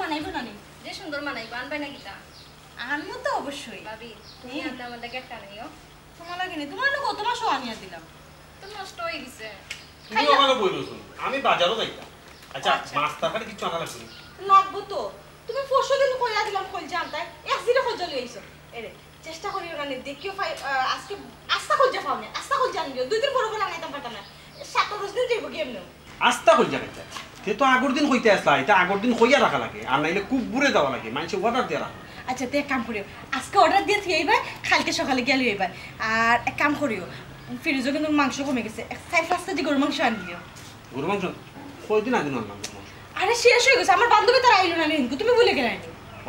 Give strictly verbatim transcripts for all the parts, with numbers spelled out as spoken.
বানাইবো না নি? যে সুন্দর বানাইবো, আনবায় না কিতা? আনমু তো অবশ্যই। ভাবি, তুমি হুম। আনলে আমার লাগি একটা আনাইও। তোমার লাগি নি, তোমার না গত মাসও আনিয়া দিলাম। তো নষ্ট হয়ে গেছে। তুমি খাইলাম। ওখানে বই রয়েছো, আমি বাজারও যাইতাম। আচ্ছা, আচ্ছা। মাছ তরকারি কিছু আনা লাগবে না? লাগবো তো। তুমি পরশু দিন কইয়া দিলাম কলজা আনতায়, এক জিরে কলজা লই আইছো। এরে, চেষ্টা করি ওরা নি, দেখিও পাই, আহ, আজকে আস্তা কলজা পাও না, আস্তা কলজা আনিও। দুই দিন পরে পরে আনাইতাম পারতাম না। সাতটা দশ দিন যাইবো গেম নেও। আস্তা কলজা খাইতা? তে তো আগর দিন কইতে আসলা, এটা আগর দিন কইয়া রাখা লাগে, আর নাইলে খুব বুড়ে যাওয়া লাগে, মানুষে অর্ডার দিয়া রাখে। আচ্ছা, তে এক কাম করিও, আজকে অর্ডার দিয়া থুই আইবা, কালকে সকালে গিয়া লই আইবা। আর এক কাম করিও, ফ্রিজও কিন্তু মাংস কমে গেছে, এক চার পাঁচ কেজি গরু মাংস আনিও। গরু মাংস? কয়দিন আগে আনলাম গরু মাংস। আরে শেষ হয়ে গেছে, আমার বান্ধবী তারা আইলো না নি, তুমি ভুলে গেলে নি?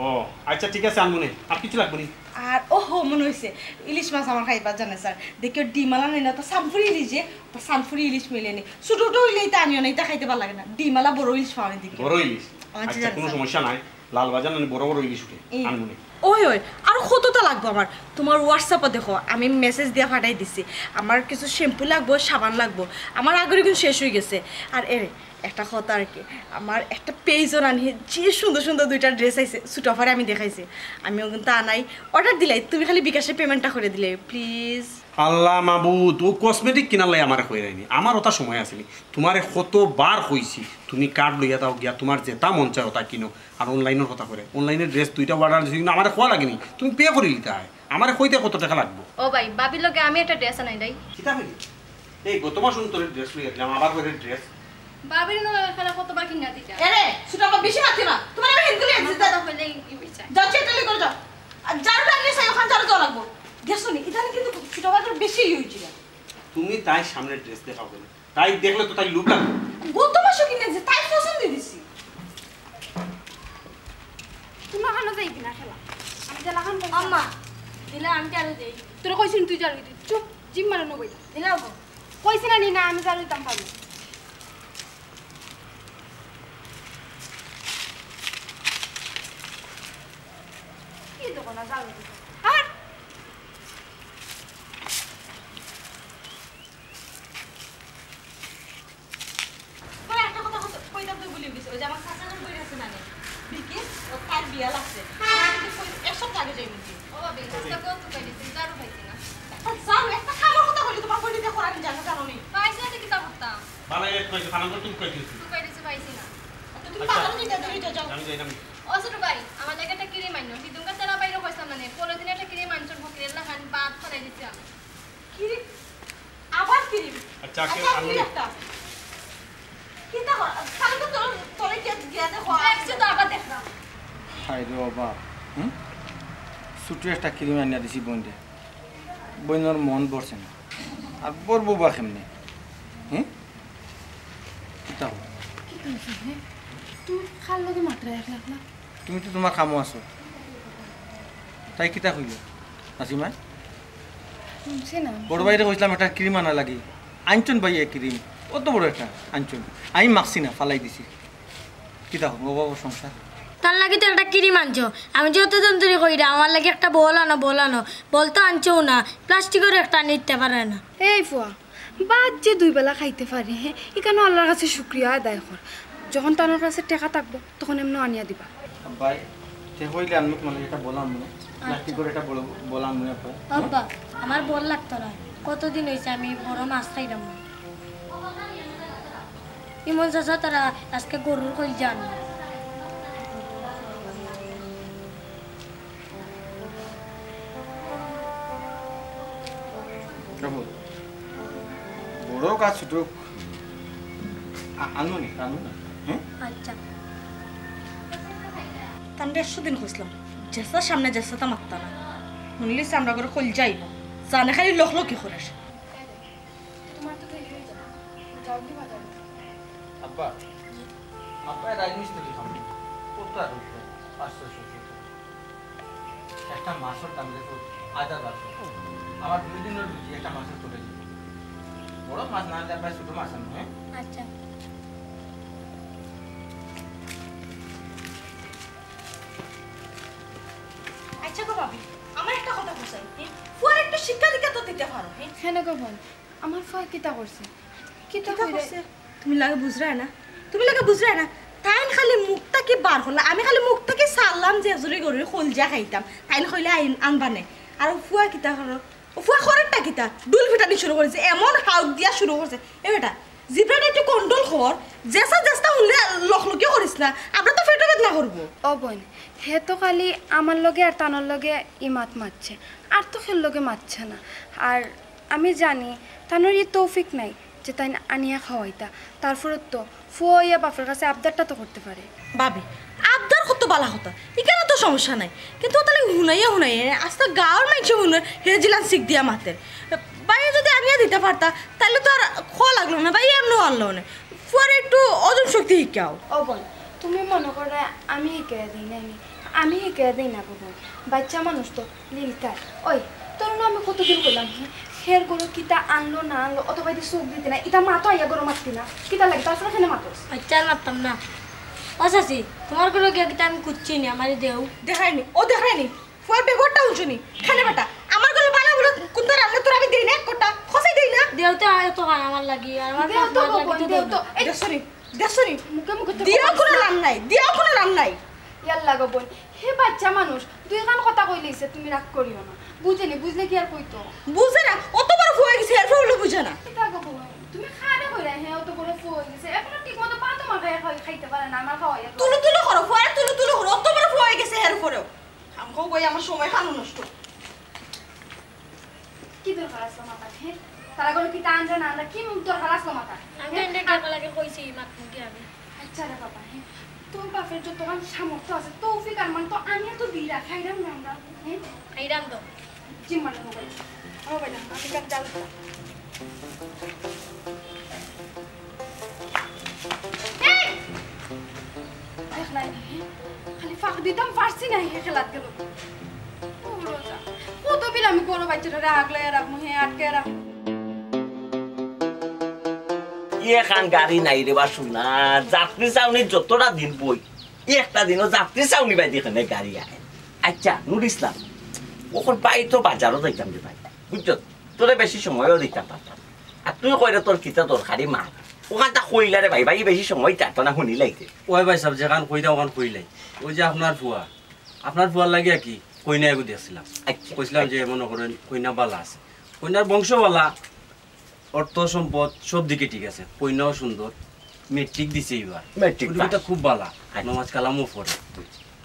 ও, আচ্ছা, ঠিক আছে, আনমু নে। আর কিছু লাগবে নি? আর ও হো, মনে হইছে, ইলিশ মাছ আমার খাইবার জানে স্যার। দেখিও ডিমালা নেই না, তো সানফুরি ইলিশ যে, তো সানফুরি ইলিশ মিলে নি। ছোট ছোট হইলে এটা আনিও না, এটা খাইতে ভালো লাগে না। ডিমালা বড় ইলিশ পাওয়া দেখি। বড় ইলিশ? আচ্ছা, আচ্ছা, জানে কোনো স্যার। সমস্যা নাই। লাল বাজার নানি বড় বড় ইলিশ উঠে, এই। আনমু নে। ওই, ওই, আর কতটা লাগবো আমার? তোমার WhatsApp-ও দেখো, আমি মেসেজ দিয়া পাঠাই দিছি। আমার কিছু শ্যাম্পু লাগবো, সাবান লাগবো। আমার আগের কিন্তু শেষ হয়ে গেছে। আর এরে, একটা কথা আর কি, আমার একটা পেজও নানি যে সুন্দর সুন্দর দুইটা ড্রেস আইছে, ছোট অফারে আমি দেখাইছি। আমি ওগুন তো আনাই, অর্ডার দিলাই, তুমি খালি বিকাশে পেমেন্টটা করে দিলে, প্লিজ। আল্লাহ মাবুদ, ও কসমেটিক কিনার লাই আমারে কইরায়নি, আমার ওটা সময় আসেনি। তোমারে কতবার কইছি, তুমি কার্ড লইয়া দাও গিয়া, তোমার যেটা মন চায় ওটা কিনো। আর অনলাইনের কথা করে, অনলাইনে ড্রেস দুইটা অর্ডার দিছি, কিন্তু আমারে খোয়া লাগেনি, তুমি পে করি দিতে হয়। আমারে কইতে কত টাকা লাগবো? ও ভাই, ভাবির লগে আমি একটা ড্রেস আনাই দেই। কিতা কইলি? এই গত মাস তোর ড্রেস লইয়া দিলাম, আবার করে ড্রেস। ভাবির নু খেলা কতবার কিনা দিতা? এরে, ছোট আপা বেশি মাতি না। তোমার আমি হিন্দু লিয়ে আমার দিতে কথা হইলে ই বিচার। যাও, চেটলি করে যাও। আর ঝাড়ু টানিয়ে চাই, ওখানে ঝাড়ু দেওয়া লাগবো। দেখছো নি, ইদানিং কিন্তু ছোট আপার বেশি ইয়ে হইছে। তুমি তাই সামনে ড্রেস দেখাও কেন? তাই দেখলে তো তাই লোভ লাগবে। গত মাসও কিনে দিছে, তাই পছন্দ দিছি। তুমি ওখানে যাইবি না খেলা। আমি যেলাখান কইছি। আম্মা, দিলে আমি ঝাড়ু দেই। তোরে কইছি নি তুই ঝাড়ু দিতে। চুপ, জিম মারো নবই। দিলাও গো। কইছি না নি না, আমি ঝাড়ু দিতাম পারি। কি দোকানে ঝাড়ু দিতে? আর তোমার একটা কথা কইতে, কইতাম তো ভুলি গেছি। ওই যে আমার চাচার বই আছে না নি? বিলকিস, ও তার বিয়া লাগছে। আমার কিন্তু কই এক সপ্তাহ আগে যাই বুঝি। ও ভাবি, রাস্তা কত তুকাই দিছি, ঝাড়ু পাইছি না। একটা ঝাড়ু, একটা কামর কথা কইলে তোমার কইলে দেখো আমি জানো, জানো নি? পাইছি না তো কিতা করতাম? বালা এক কইছে, ফালান করে তুমি কই দিছো? তুকাই দিছি, পাইছি না। তো তুমি আচ্ছা। বাজারে যাইতে, যাও, যাও। আমি যাই না। ও ছোট ভাই, আমার লাগে একটা ক্রিম আনো। হিদুঙ্গা তেলা বাইরে কইছিলাম না নি? পরদিন একটা ক্রিম আনছো, ফকিরের লাখান বাদ ফালাই দিছি আমি। ক্রিম? আবার ক্রিম? আচ্ছা, আচ্ছা, আগে আনবো। একটা। কিতা কর? তাহলে তো তোর, তোরে গিয়া, গিয়া দেখো। দেখছি তো, আবার দেখলাম। হায় রে বাবা, হুম? ছুটু একটা ক্রিম আনিয়া দিছি বইনরে। বইনর মন ভরছে না। আর ভরবো বা কেমনে? হুম? কিতা কর? কিতা কইছিস রে? তুই কার লগে মাতরা একলা একলা? তুমি তো তোমার কামো আছো। তাই কিতা কইল নাসিমা? শুনছি না। বড় ভাইরে কইছিলাম একটা ক্রিম আনা লাগি, আনছইন ভাইয়ে ক্রিম, অত বড় একটা আনছইন। আমি মাখছি না, ফালাই দিছি। কিতা কইব বাবা সংসার? তার লাগি তো একটা ক্রিম আনছো। আমি যত জন ধরে কইরা, আমার লাগি একটা বল আনো, বল আনো। বল তো আনছো না, প্লাস্টিকের একটা আনি দিতে পারে না। এই ফুয়া, বাদ যে দুই বেলা খাইতে পারি, হ্যাঁ, এখানে আল্লাহর কাছে শুকরিয়া আদায় কর। যখন তানোর কাছে টেকা থাকবো, তখন এমন আনিয়া দিবা। আব্বাই, তে হইলে আমি তোমার এটা বললাম মনে, আচ্ছা। প্লাস্টিকের এটা বল-, বললাম মনে আব্বাই। আব্বা, আমার বল লাগতো না। কতদিন হইছে আমি বড় মাছ খাইলাম না। ইমন চাচা তারা আজকে গরুর কইল যান। দেখো, বড় হোক আর ছোট হোক, আ-, আনবো নি, আনবো না, হ্যাঁ? আচ্ছা। তানরে একশো দিন কইছিলাম, জেসার সামনে জেসাটা মাততা না। হুনলিস আমরা করে কইল যাইব। জানে খালি লকলকি করে। তোমার তো দেরি হয়ে যাবে। যাও কি বাজারে? আব্বা, আব্বা রাজমিস্ত্রি কাম। কত আর উঠবে? পাঁচশো, ছয়শো। একটা মাছের দাম দেখো, আধা দাম। আমার দুই দিনের রুজি একটা মাছের তুলে দিবে। বড় মাছ না আনলে আব্বা ছোট মাছ আনবো, হ্যাঁ? আচ্ছা। আচ্ছা গো ভাবি, আমার একটা কথা বুঝাই, হ্যাঁ? ফুয়ার একটু শিক্ষা দীক্ষা তো দিতে পারো, হ্যাঁ? কেনে গো বোন, আমার ফুয়া কিতা করছে? কিতা কিতা কইরে? করছে? তুমি লাগে বুঝরায় না, তুমি লাগে বুঝরায় না। তাইন খালি মুখটা কি বার করলা? আমি খালি মুখ থাকি ছাড়লাম যে জুড়ি গরুর কলজা খাইতাম, তাইন কইলা আইন আনবানে। আর ফুয়া কিতা করো? ও ফুয়া করেরটা কিতা? ডুল ফিটানি শুরু করেছে, এমন হাউক দিয়া শুরু করেছে। এ বেটা, জিব্রাটা একটু কন্ট্রোল কর, জেসা জেসা হুনলে লকলকি করিস না, আমরা তো পেটো বেদনা করবো। ও বইন, হে তো খালি আমার লগে আর তানর লগে ই মাত মাতছে, আর তো কেউর লগে মাতছে না। আর আমি জানি তানর ই তৌফিক নাই যে তাইন আনিয়া খাওয়াইতা, তারপরে তো ফুয়া অইয়া বাপর কাছে আবদারটা তো করতে পারে। ভাবি, আবদার কত বালা কথা, ইখানো তো সমস্যা নাই, কিন্তু তাইলে হুনাইয়া হুনাইয়া আস্তা গাঁওর মাইনষে হুনর হে জিলান সিক দিয়া মাতের। বাইয়ে যদি আনিয়া দিতা পারতা, তাইলে তো আর কওয়া লাগলো না, বাইয়ে এমনেও আনলো না। ফুয়ারে একটু হজম শক্তি হিকাও। ও বইন, তুমি মনো করো আমি হিকাইয়া দেই না নি, আমি হিকাইয়া দেই না গো বইন, বাইচ্চা মানুষ তো লিলকার। ওই, তোর না আমি কতদিন কইলাম, হে, হের গরু কিতা আনলো না আনলো, অত বাইদি চোখ দিতে না, ইতা মা তো আইয়া গরু মারতি না, কিতা লাগে, তারপরে কেনে মাতস? আচ্ছা, আর মারতাম না। ও চাচি, তোমার গরু গিয়া কিতা আমি কুচ্ছি নি, আমারে দেও। দেখায়নি, ও দেখায়নি, ফুয়ার বেগরটা উঠছনি, খানে বেটা, আমার গরু বালা বলে কুন্তা রান্না তোর আমি দেই না, এক কোটা, খসাই দেই না। দেও তো, আর তো খান আমার লাগি, আর আমার দেও তো বাপ মার গো লাগি বইন, তো দেও দেও তো। না। এই দেখছনি, দেখছনি, মুখে মুখে তো দিয়াও বলিস কোনো না। লাভ নাই, দিয়াও কোনো লাভ নাই। ইয়াল্লা গো বইন, হে বাইচ্চা মানুষ, দুইখান কথা কইলিছে, তুমি রাগ করিও না। বুঝেনি, বুঝলে কি আর কইতো? বুঝে না, অত বড় ফুয়া অই গেছে, এরপর হলো বুঝে না। কিতা গো বইন, তুমি খারে কইরা, হে অত বড় ফুয়া অই গেছে, এখনো ঠিক মতো ভাতও মাখাইয়া খাই-, খাইতে পারে না, আমার খাওয়াইয়া তো। তুলু তুলু করো, ফুয়ারে তুলু তুলু করো, অত বড় ফুয়া অই গেছে, এর উপরেও। খামখো কই আমার সময় খানো নষ্ট। কি দরকার আছে মাতার, হে? তারা গরু কিতা আনরা না আনরা, কি দরকার আছে মাতার? আমি তো হে? এনে গেল লাগে কইছি, মাত মুখে আমি। আচ্ছা রে বাবা, হে? তোর বাপের যতখান সামর্থ্য আছে, তৌফিক আরমান তো আনিয়া তো দিরা, খাইরাম না আমরা, হে? খাইরাম তো। জিম্মার মোবাইল। মোবাইল, আমি কার জাল। এই! দেখ নাই নি, খালি ফাঁক দিতাম পারছি না, হে খেলাত গেল। ও রোজা, কত বিল আমি গরু বাইচ্চাটারে আগলাইয়া রাখমু, হে আটকাইয়া রাখমু। এখান গাড়ি নাই রে বা সোনা, যাত্রী ছাউনি যতটা দিন বই, একটা দিনও যাত্রী ছাউনি বাইদি এখানে গাড়ি আয়। আচ্ছা, নুর ইসলাম, ওখান বাই তো বাজারও যাইতাম রে ভাই, বুঝছো? তোরে বেশি সময়ও দিতাম পারতাম। আর তুই কইরে তোর কিতা দরকারি মাত, ওখানটা কইলা রে ভাই, ভাই বেশি সময় থাকতো না, হুনি লাইতে। ওই ভাই সাহেব, যেখান কইতা ওখান কইলাই। ওই যে আপনার ফুয়া, আপনার ফুয়ার লাগিয়া কি কইনা এগু দেখছিলাম। আচ্ছা। কইছিলাম যে মনে করেন কইনা বালা আছে, কইনার বংশ বালা, অর্থ সম্পদ সব দিকে ঠিক আছে, কইনাও সুন্দর, মেট্রিক দিছে এবার। মেট্রিক ওই লোকটা পাস। খুব বালা, আচ্ছা। নমাজ কালামও পড়ে,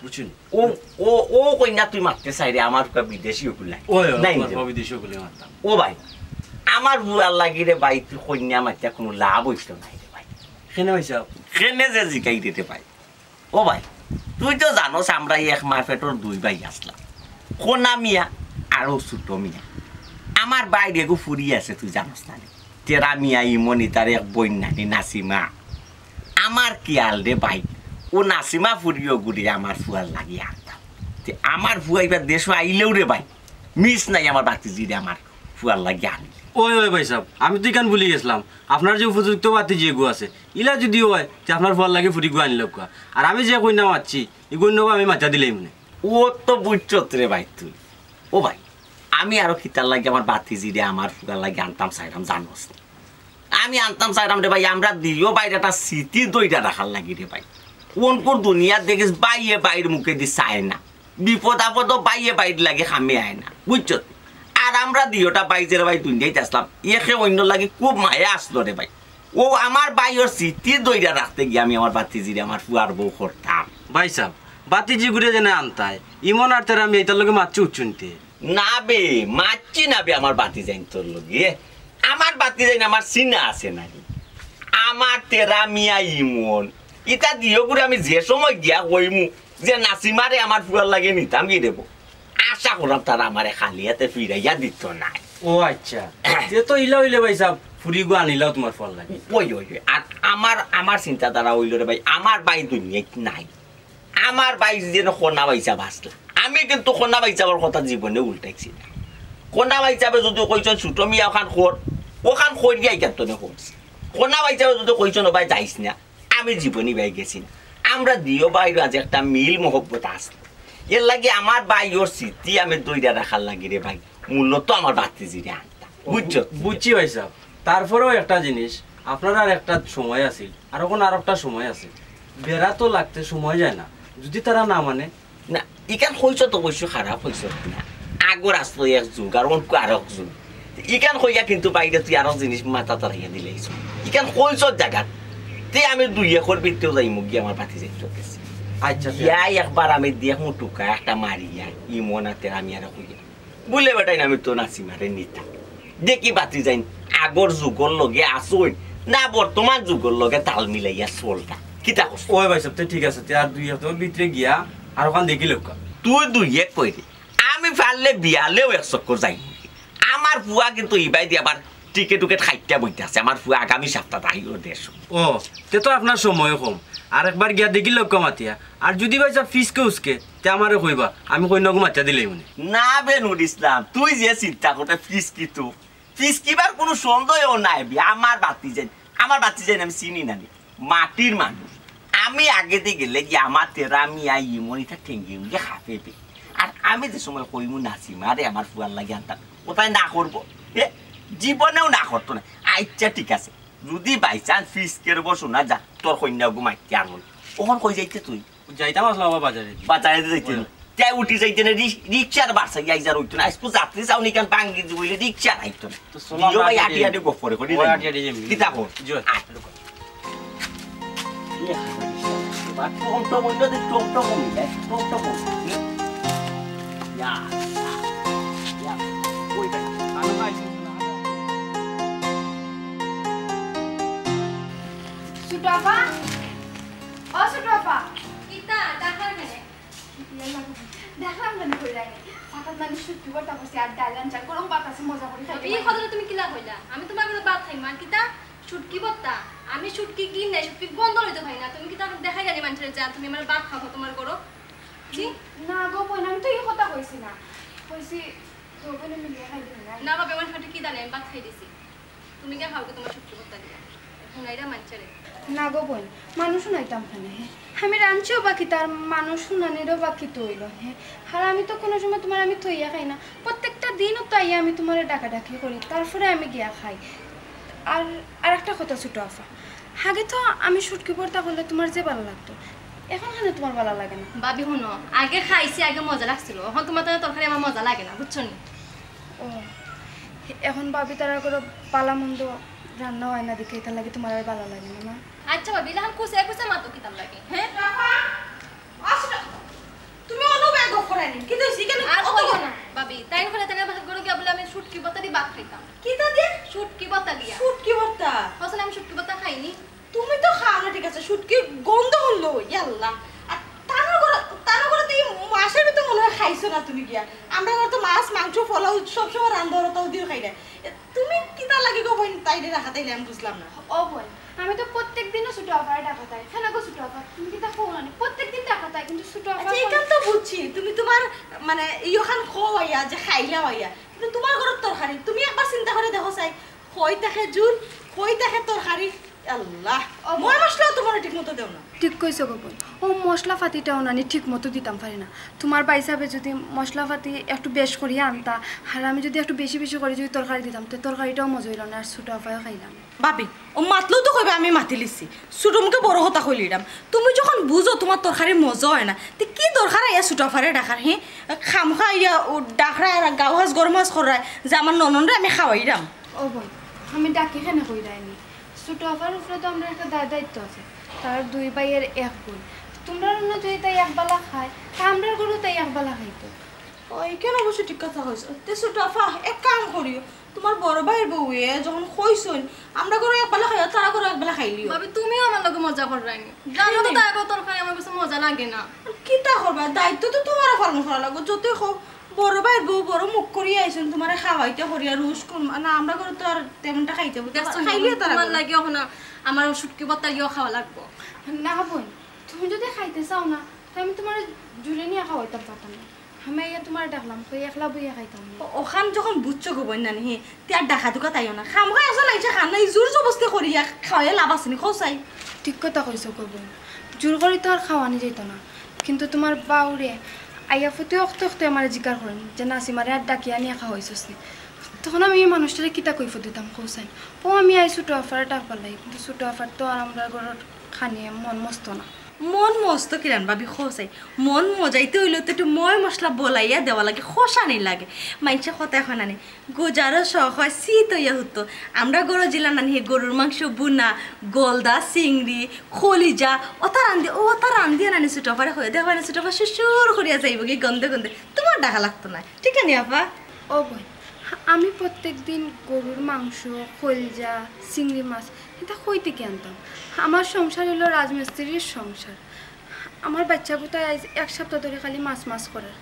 বুঝছেন? ও, ও, ও কইনা তুই মারতে চাই রে, আমার ফুয়া বিদেশি ওগুলা। ওই, ওই, নাই আমার রে। ফুয়া বিদেশি ওগুলা মারতাম। ও ভাই, আমার ফুয়ার লাগি রে ভাই, তুই কইনা মারতে কোনো লাভ হইতো নাই রে ভাই। কেনে ভাই সাহেব? কেনে যে জিকাই দিতে ভাই। ও ভাই, তুই তো জানোস আমরা এই এক মার পেটর দুই ভাই আসলাম, কোনা মিয়া আর ও ছোট মিয়া। আমার বাইরে গো ফুরি আছে, তুই জানোস না রে? তেরা মিয়া ইমনি তার এক বইন নানি নাসিমা। আমার কি আল রে ভাই, ও নাসিমা ফুরিও গুড়ি আমার ফুয়ার লাগি আনতাম। তে আমার ফুয়া এবার দেশো আইলেও রে ভাই, মিস নাই আমার বাতিজিরে আমার ফুয়ার লাগি আনি। ওই, ওই ভাই সাহেব, আমি তো ইখান ভুলি গেছিলাম, আপনার যে উপযুক্ত বাতিজি এগু আছে, ইলা যদি হয়, তে আপনার ফুয়ার লাগি ফুরি গু আনিল কুয়া। আর আমি যে কইনা মারছি, ই কইনাও আমি মাথা দিলেই মনে। ও তো বুঝছত রে ভাই তুই। ও ভাই, আমি আরো কিতার লাগি আমার বাতিজিরে আমার ফুয়ার লাগি আনতাম চাইলাম জানোস নি? আমি আনতাম চাইলাম রে ভাই, আমরা দিও বাইর একটা স্মৃতি দইরা রাখার লাগি রে ভাই। কোন কোন দুনিয়াত দেখিস ভাইয়ে ভাইর মুখে দি চায় না, বিপদ আপদও ভাইয়ে ভাইর লাগি কামে আয় না, বুঝছত? আর আমরা দিওটা ভাই যে রে ভাই দুনিয়াত আসলাম, একে অইন্যর লাগি খুব মায়া আসলো রে ভাই। ও আমার ভাইর স্মৃতি দইরা রাখতে গিয়া আমি আমার বাতিজিরে আমার ফুয়ার বউ করতাম। ভাই সাহেব, বাতিজি গুরে যেনে আনতায়, ইমন আর তেরা মিয়া ইতার লগে মাতছি উচ্চুনতে। না বে, মাতছি না বে আমার বাতিজাইন তোর লগে। আমার বাতিজাইন আমার চিনা আছে নানি। আমার তেরা মিয়া ইমন। ইতা দিও গুরে আমি যে সময় গিয়া কইমু যে নাসিমারে আমার ফুয়ার লাগি নিতাম গি দেবো। আশা করাম তারা আমারে খালি হাতে ফিরাইয়া দিত নায়। ও আচ্ছা। তে তো ইলা অইলে ভাই সাহেব, ফুরি গু আনিলাও তোমার ফুয়ার লাগি। ওই, ওই, ওই। আর আমার, আমার চিন্তাধারা অইলো রে ভাই, আমার ভাই দুনিয়াত নাই। আমার ভাই যেন কনা ভাই সাহেব আসলা। আমি কিন্তু কনা ভাই সাহেবর কথা জীবনে উল্টাইছি না। কনা ভাই সাহেবে যদি কইছন ছোট মিয়া ওখান কর, ওখান করিয়া ইখান তো নে করছি। কনা ভাই সাহেবে যদি কইছন ও ভাই যাইস না, আমি জীবনে ভাই গেছি না। আমরা দিও ভাইর আজ একটা মিল মহব্বত আছে। এর লাগি আমার ভাইর স্মৃতি আমি দইরা রাখার লাগি রে ভাই, মূলত আমার বাতিজিরে আনতাম। বুঝছো? বুঝছি ভাই সাহেব। তারপরেও একটা জিনিস, আপনার আর একটা সময় আছিল, আর এখন আর একটা সময় আছে। বেড়া তো লাগতে সময় যায় না, যদি তারা না মানে। না, ইখান কইছস তো অবশ্য খারাপ কইছস না। আগর আছলো এক যুগ, আর অনকু আরক যুগ। ইখান কইয়া কিন্তু বাইরে তুই আরক জিনিস মাথাত আনাইয়া দিলাইছস। ইখান কইছস জাগাত। তে আমি দুই একর ভিতরেউ যাইমু গিয়া আমার ভাতিজাইন্তর গেছে। আচ্ছা, তে- ইয়া একবার আমি দেখমু টুকা একটা মারিয়া, ইমন আতে আমি আর কইয়া। বুলে বেটাইন আমি তো নাসিমারে নিতাম। দেখি ভাতিজাইন আগর যুগর লগে আছইন না বর্তমান যুগর লগে তাল মিলাইয়া চলতা। কিতা কস? ওই ভাইসাব, তে ঠিক আছে, তে আর দুই একর ভিতরে গিয়া আর অখান দেখিলাউক্কা। তুই দুই এক কইরে, আমি পারলে বিয়ালেও এক চক্কর যাইমু। আমার ফুয়া কিন্তু ইবায়দি আবার টিকেট উকেট কাইট্টা বইতে আছে। আমার ফুয়া আগামী সপ্তাহত আইবো দেশো। ও, তে তো আপনার সময় কম, আর একবার গিয়া দেখিলাউক্কা মাতিয়া। আর যদি ভাইসাব ফিসকে উসকে, তে আমারে কইবা, আমি কইন্যাগু মাতিয়া দিলাইমুনে। না বে নুর ইসলাম, তুই যে চিন্তা করতে ফিসকি তো, ফিসকিবার কুনু সন্দেহ নাই বে। আমার ভাতিজাইন, আমার ভাতিজাইন আমি চিনি না নি, মাটির মানুষ। আমি আগেদি গেলে গিয়া আমার তেরা মিয়া ইমন ইতা ঠেঙ্গি উঙ্গি হাফে বে। আর আমি যে সময় কইমু নাসিমারে আমার ফুয়ার লাগি আনতাম, ও তাই না করবো? এ, জীবনেও না করতো না। আচ্ছা ঠিক আছে, যদি by chance ফিসকের বসো না যা, তোর কইন্যাগু মাতিয়া আনমু। অখন কই যাইতে তুই? যাইতাম আছলাম আবার বাজারে। বাজারে যাইতে না। তে উঠি যাইতে না, রিক-, রিক্সার বাসায় আইজার অইতো না। আইজকু যাত্রী চাউনি কান ভাঙ্গি দিবো, অইলে রিক্সা আইতো না। তো চলো, দিও আমরা ভাই, আটি আটি আটি গপ করে করি কিতা কর? জি। আয়। এ, টমটম অইলো দে, টমটম অইলো, টমটম অইলো। ইয়া, ইয়া, ইয়া। ওই ভাই, আনো ভাই। ছোট আপা, ও ছোট আপা। কিতা, ডাকলা কেনে? ইয়াল্লা, দেখলাম কেনে কইরায় নি। ভাতত নানি শুটকি ভর্তা করছি আর ডাইল আনছি, গরম ভাত আছে, মজা করি খাইতে এই পারবা। কথাটা তুমি কিলা কইলা? আমি তুমার ঘরো ভাত খাইমু, আর কিতা? শুটকি ভর্তা? আমি শুটকি কিনি নাই, শুটকির গন্ধ লইতে পারি না। তুমি কিতা দেখাইলায় নি মানষরে যে তুমি আমার ভাত খাও তুমার ঘরো? জি? না গো বইন, আমি তো ই কথা কইছি না। কইছি দুইও বইনে মিলিয়া খাই দিমু না। না বাবা, অখন ফাটি কি জানি, আমি ভাত খাই দিছি। তুমি গিয়া খাওগি তুমার শুটকি ভর্তা দিয়া। হুনাইরা মানষরে। না গো বইন, মানুষ হুনাইতাম কেনে, হে? আমি রানছিও বা কিতা, আর মানুষ হুনানিরও বা কিতা অইলো, হে? আর আমি তো কুনু সময় তুমারে আমি থইয়া খাই না। প্রত্যেকটা দিনও তো আইয়া আমি তুমারে ডাকাডাকি করি, তারপরে আমি গিয়া খাই। আর, আর একটা কথা ছোট আফা, আগে তো আমি শুটকি ভর্তা করলে তুমার যে ভালা লাগতো, অখন কেনে তুমার ভালা লাগে না? ভাবি হুনো, আগে খাইছি, আগে মজা লাগছিল, অখন তুমার তরকারি আমার মজা লাগে না, বুঝছো নি? ও, অখন ভাবি তারার ঘরো ভালা মন্দ রান্না অয় না দেখি, ইতার লাগি তুমার আর ভালা লাগে না, না? আচ্ছা ভাবি, ইলাখান কুছে কুছে মাতো কিতার লাগি, হে? রাফা, আসো না। তুমি অনো বেগ অফ করায়নি। কিতা অইছে? কেনে? আর কত কইও কথা? না, ভাবি। তাইন কইলা তাইন ঘরো গিয়া বুলে আমি শুটকি ভর্তা দি ভাত খাইতাম। কিতা দিয়া? শুটকি ভর্তা দিয়া। শুটকি ভর্তা? আসলে আমি শুটকি ভর্তা খাইনি। তুমি তো খাও না, ঠিক আছে, শুটকির গন্ধ হুনলো, ইয়াল্লা। আর তানর ঘরো, তানর ঘরো তো ই মাসর ভিতরে মনে অয় খাইছো না তুমি গিয়া। আমরার ঘরো তো মাছ, মাংস, পোলাও সবসময় রান্ধা অয়, তাও দিও খাই না। এ, তুমি কিতার লাগি গো বইন তাইরে ডাকাত আইলে আমি বুঝলাম না। ও বইন, আমি তো প্রত্যেক দিনও ছোট আফারে ডাকাত আই। কেনে গো ছোট আফা, তুমি কিতা কও না নি? প্রত্যেক দিন ডাকাত আই, কিন্তু ছোট আফা আচ্ছা, কই? ইখান তো বুঝছি, তুমি তুমার, মানে, ইখান খাও আইয়া, যে খাইলাও আইয়া, কিন্তু তুমার ঘরর তরকারি, তুমি একবার চিন্তা করি দেখো চাই, কই থাকে জুল, কই থাকে তরকারি, আল্লাহ, ও ময় মশলাও তুমারে ঠিক মতো দেও না। ঠিক কইছো গো বইন, ও মশলা পাতিটাও নানি ঠিক মতো দিতাম পারি না। তুমার ভাইসাবে যদি মশলা পাতি একটু বেশ করিয়া আনতা, আর আমি যদি একটু বেশি বেশি করি যদি তরকারি দিতাম, তে তরকারিটাও মজা অইলো না, আর ছোট আফায়ও খাইলাম। ভাবি, ও মাতলেও তো কইবা আমি মাতিলিছি, ছোট মুখে বড় কথা কইলিরাম। তুমি যখন বুঝো তুমার তরকারি মজা অয় না, তে কি দরকার আইয়া ছোট আফারে ডাকার, হে? খামখা আইয়া ও ডাকরায় আর গাউ হাজ গরম হাজ কররায় যে আমার ননদরে আমি খাওয়াইরাম। ও বইন, আমি ডাকি কেনে কইরায়নি? ছোট আফার উপরে তো আমরার একটা দায় দায়িত্ব আছে। তারা দুই ভাইর এক বইন। তুমরার অনো যদি তাই একবালা খায়, তে আমরার ঘরো তাই একবালা খাইতো। ও, ইখান অবশ্য ঠিক কথা কইছো। তে ছোট আফা, এক কাম করিও, তুমার বড় ভাইর বউয়ে যখন কইছইন, আমরার ঘরো একবালা খাইও, তারার ঘরো একবালা খাইলিও। ভাবি, তুমিও আমার লগে মজা কররায়নি। জানো তো তারার ঘরর তরকারি আমার কাছে মজা লাগে না। আর কিতা করবা, দায়িত্ব তো তুমারও পালন করা লাগবো। যতই কও, বড় ভাইর বউ বড় মুখ করিয়া আইছইন, তুমারে খাওয়াইতা করিয়া রুশ কুরমা। না, আমরার ঘরো তো আর তেমনটা খাইতা বুঝতা দেখছো না, খাইলিও তারা তুমার ঘরো। লাগি অখন আমার শুটকি ভর্তা ইও খাওয়া লাগবো। না বইন, তুমি যদি খাইতে চাও না, তে আমি তুমারে জুরে নিয়া খাওয়াইতাম পারতাম না। আমি আইয়া তুমারে ডাকলাম, কই একলা বইয়া খাইতাম না। ও-, অখান যখন বুঝছো গো বইন নানি, হে, তে আর ডাকা দুকা তাইও না। খামখা একজন আইছে খান না, ই জোর জবস্তি করিয়া খাওয়াইয়া লাভ আছে নি, কও চাই? ঠিক কথা কইছো গো বইন, জোর করি তো আর খাওয়ানি যাইতো না। কিন্তু তুমার বাউরে আইয়া প্রতি অক্তে অক্তে আমারে জিকার করইন যে নাসিমারে আর ডাকিয়া নিয়া খাওয়াইছস নি। তখন আমি ই মানুষটারে কিতা কৈফত দিতাম, কও চাই? ও আমি আইছি ছোট আফারে ডাকবার লাগি, কিন্তু ছোট আফার তো আর আমরার ঘরর খানিয়ে মন মস্ত না। মন মস্ত কিরান ভাবি খোসাই, মন মজাইতে অইলে তো একটু ময় মশলা বলাইয়া দেওয়া লাগে, খোসানি লাগে। মাইনষে কথা এখন আনে, গোজারও শখ হয়, শীত অইয়া হুতো। আমরা গরু জিলা নানি, হে গরুর মাংস বুনা, গলদা, চিংড়ি, খলিজা, ওটা রান্ধি, ও ওটা রান্ধি আনানি ছোট আফারে কইয়া, দেখো না ছোট আফা সুসুর করিয়া যাইবো কি গন্ধে গন্ধে, তোমার ডাকা লাগতো না, ঠিক আছে আফা? ও বোন, আমি প্রত্যেক দিন গরুর মাংস, খলজা, চিংড়ি মাছ, এটা কই থেকে আনতাম? আমার সংসার হইল রাজমিস্ত্রির সংসার। আমার বাচ্চা কোথায় আইজ এক সপ্তাহ ধরে খালি মাছ মাছ করার।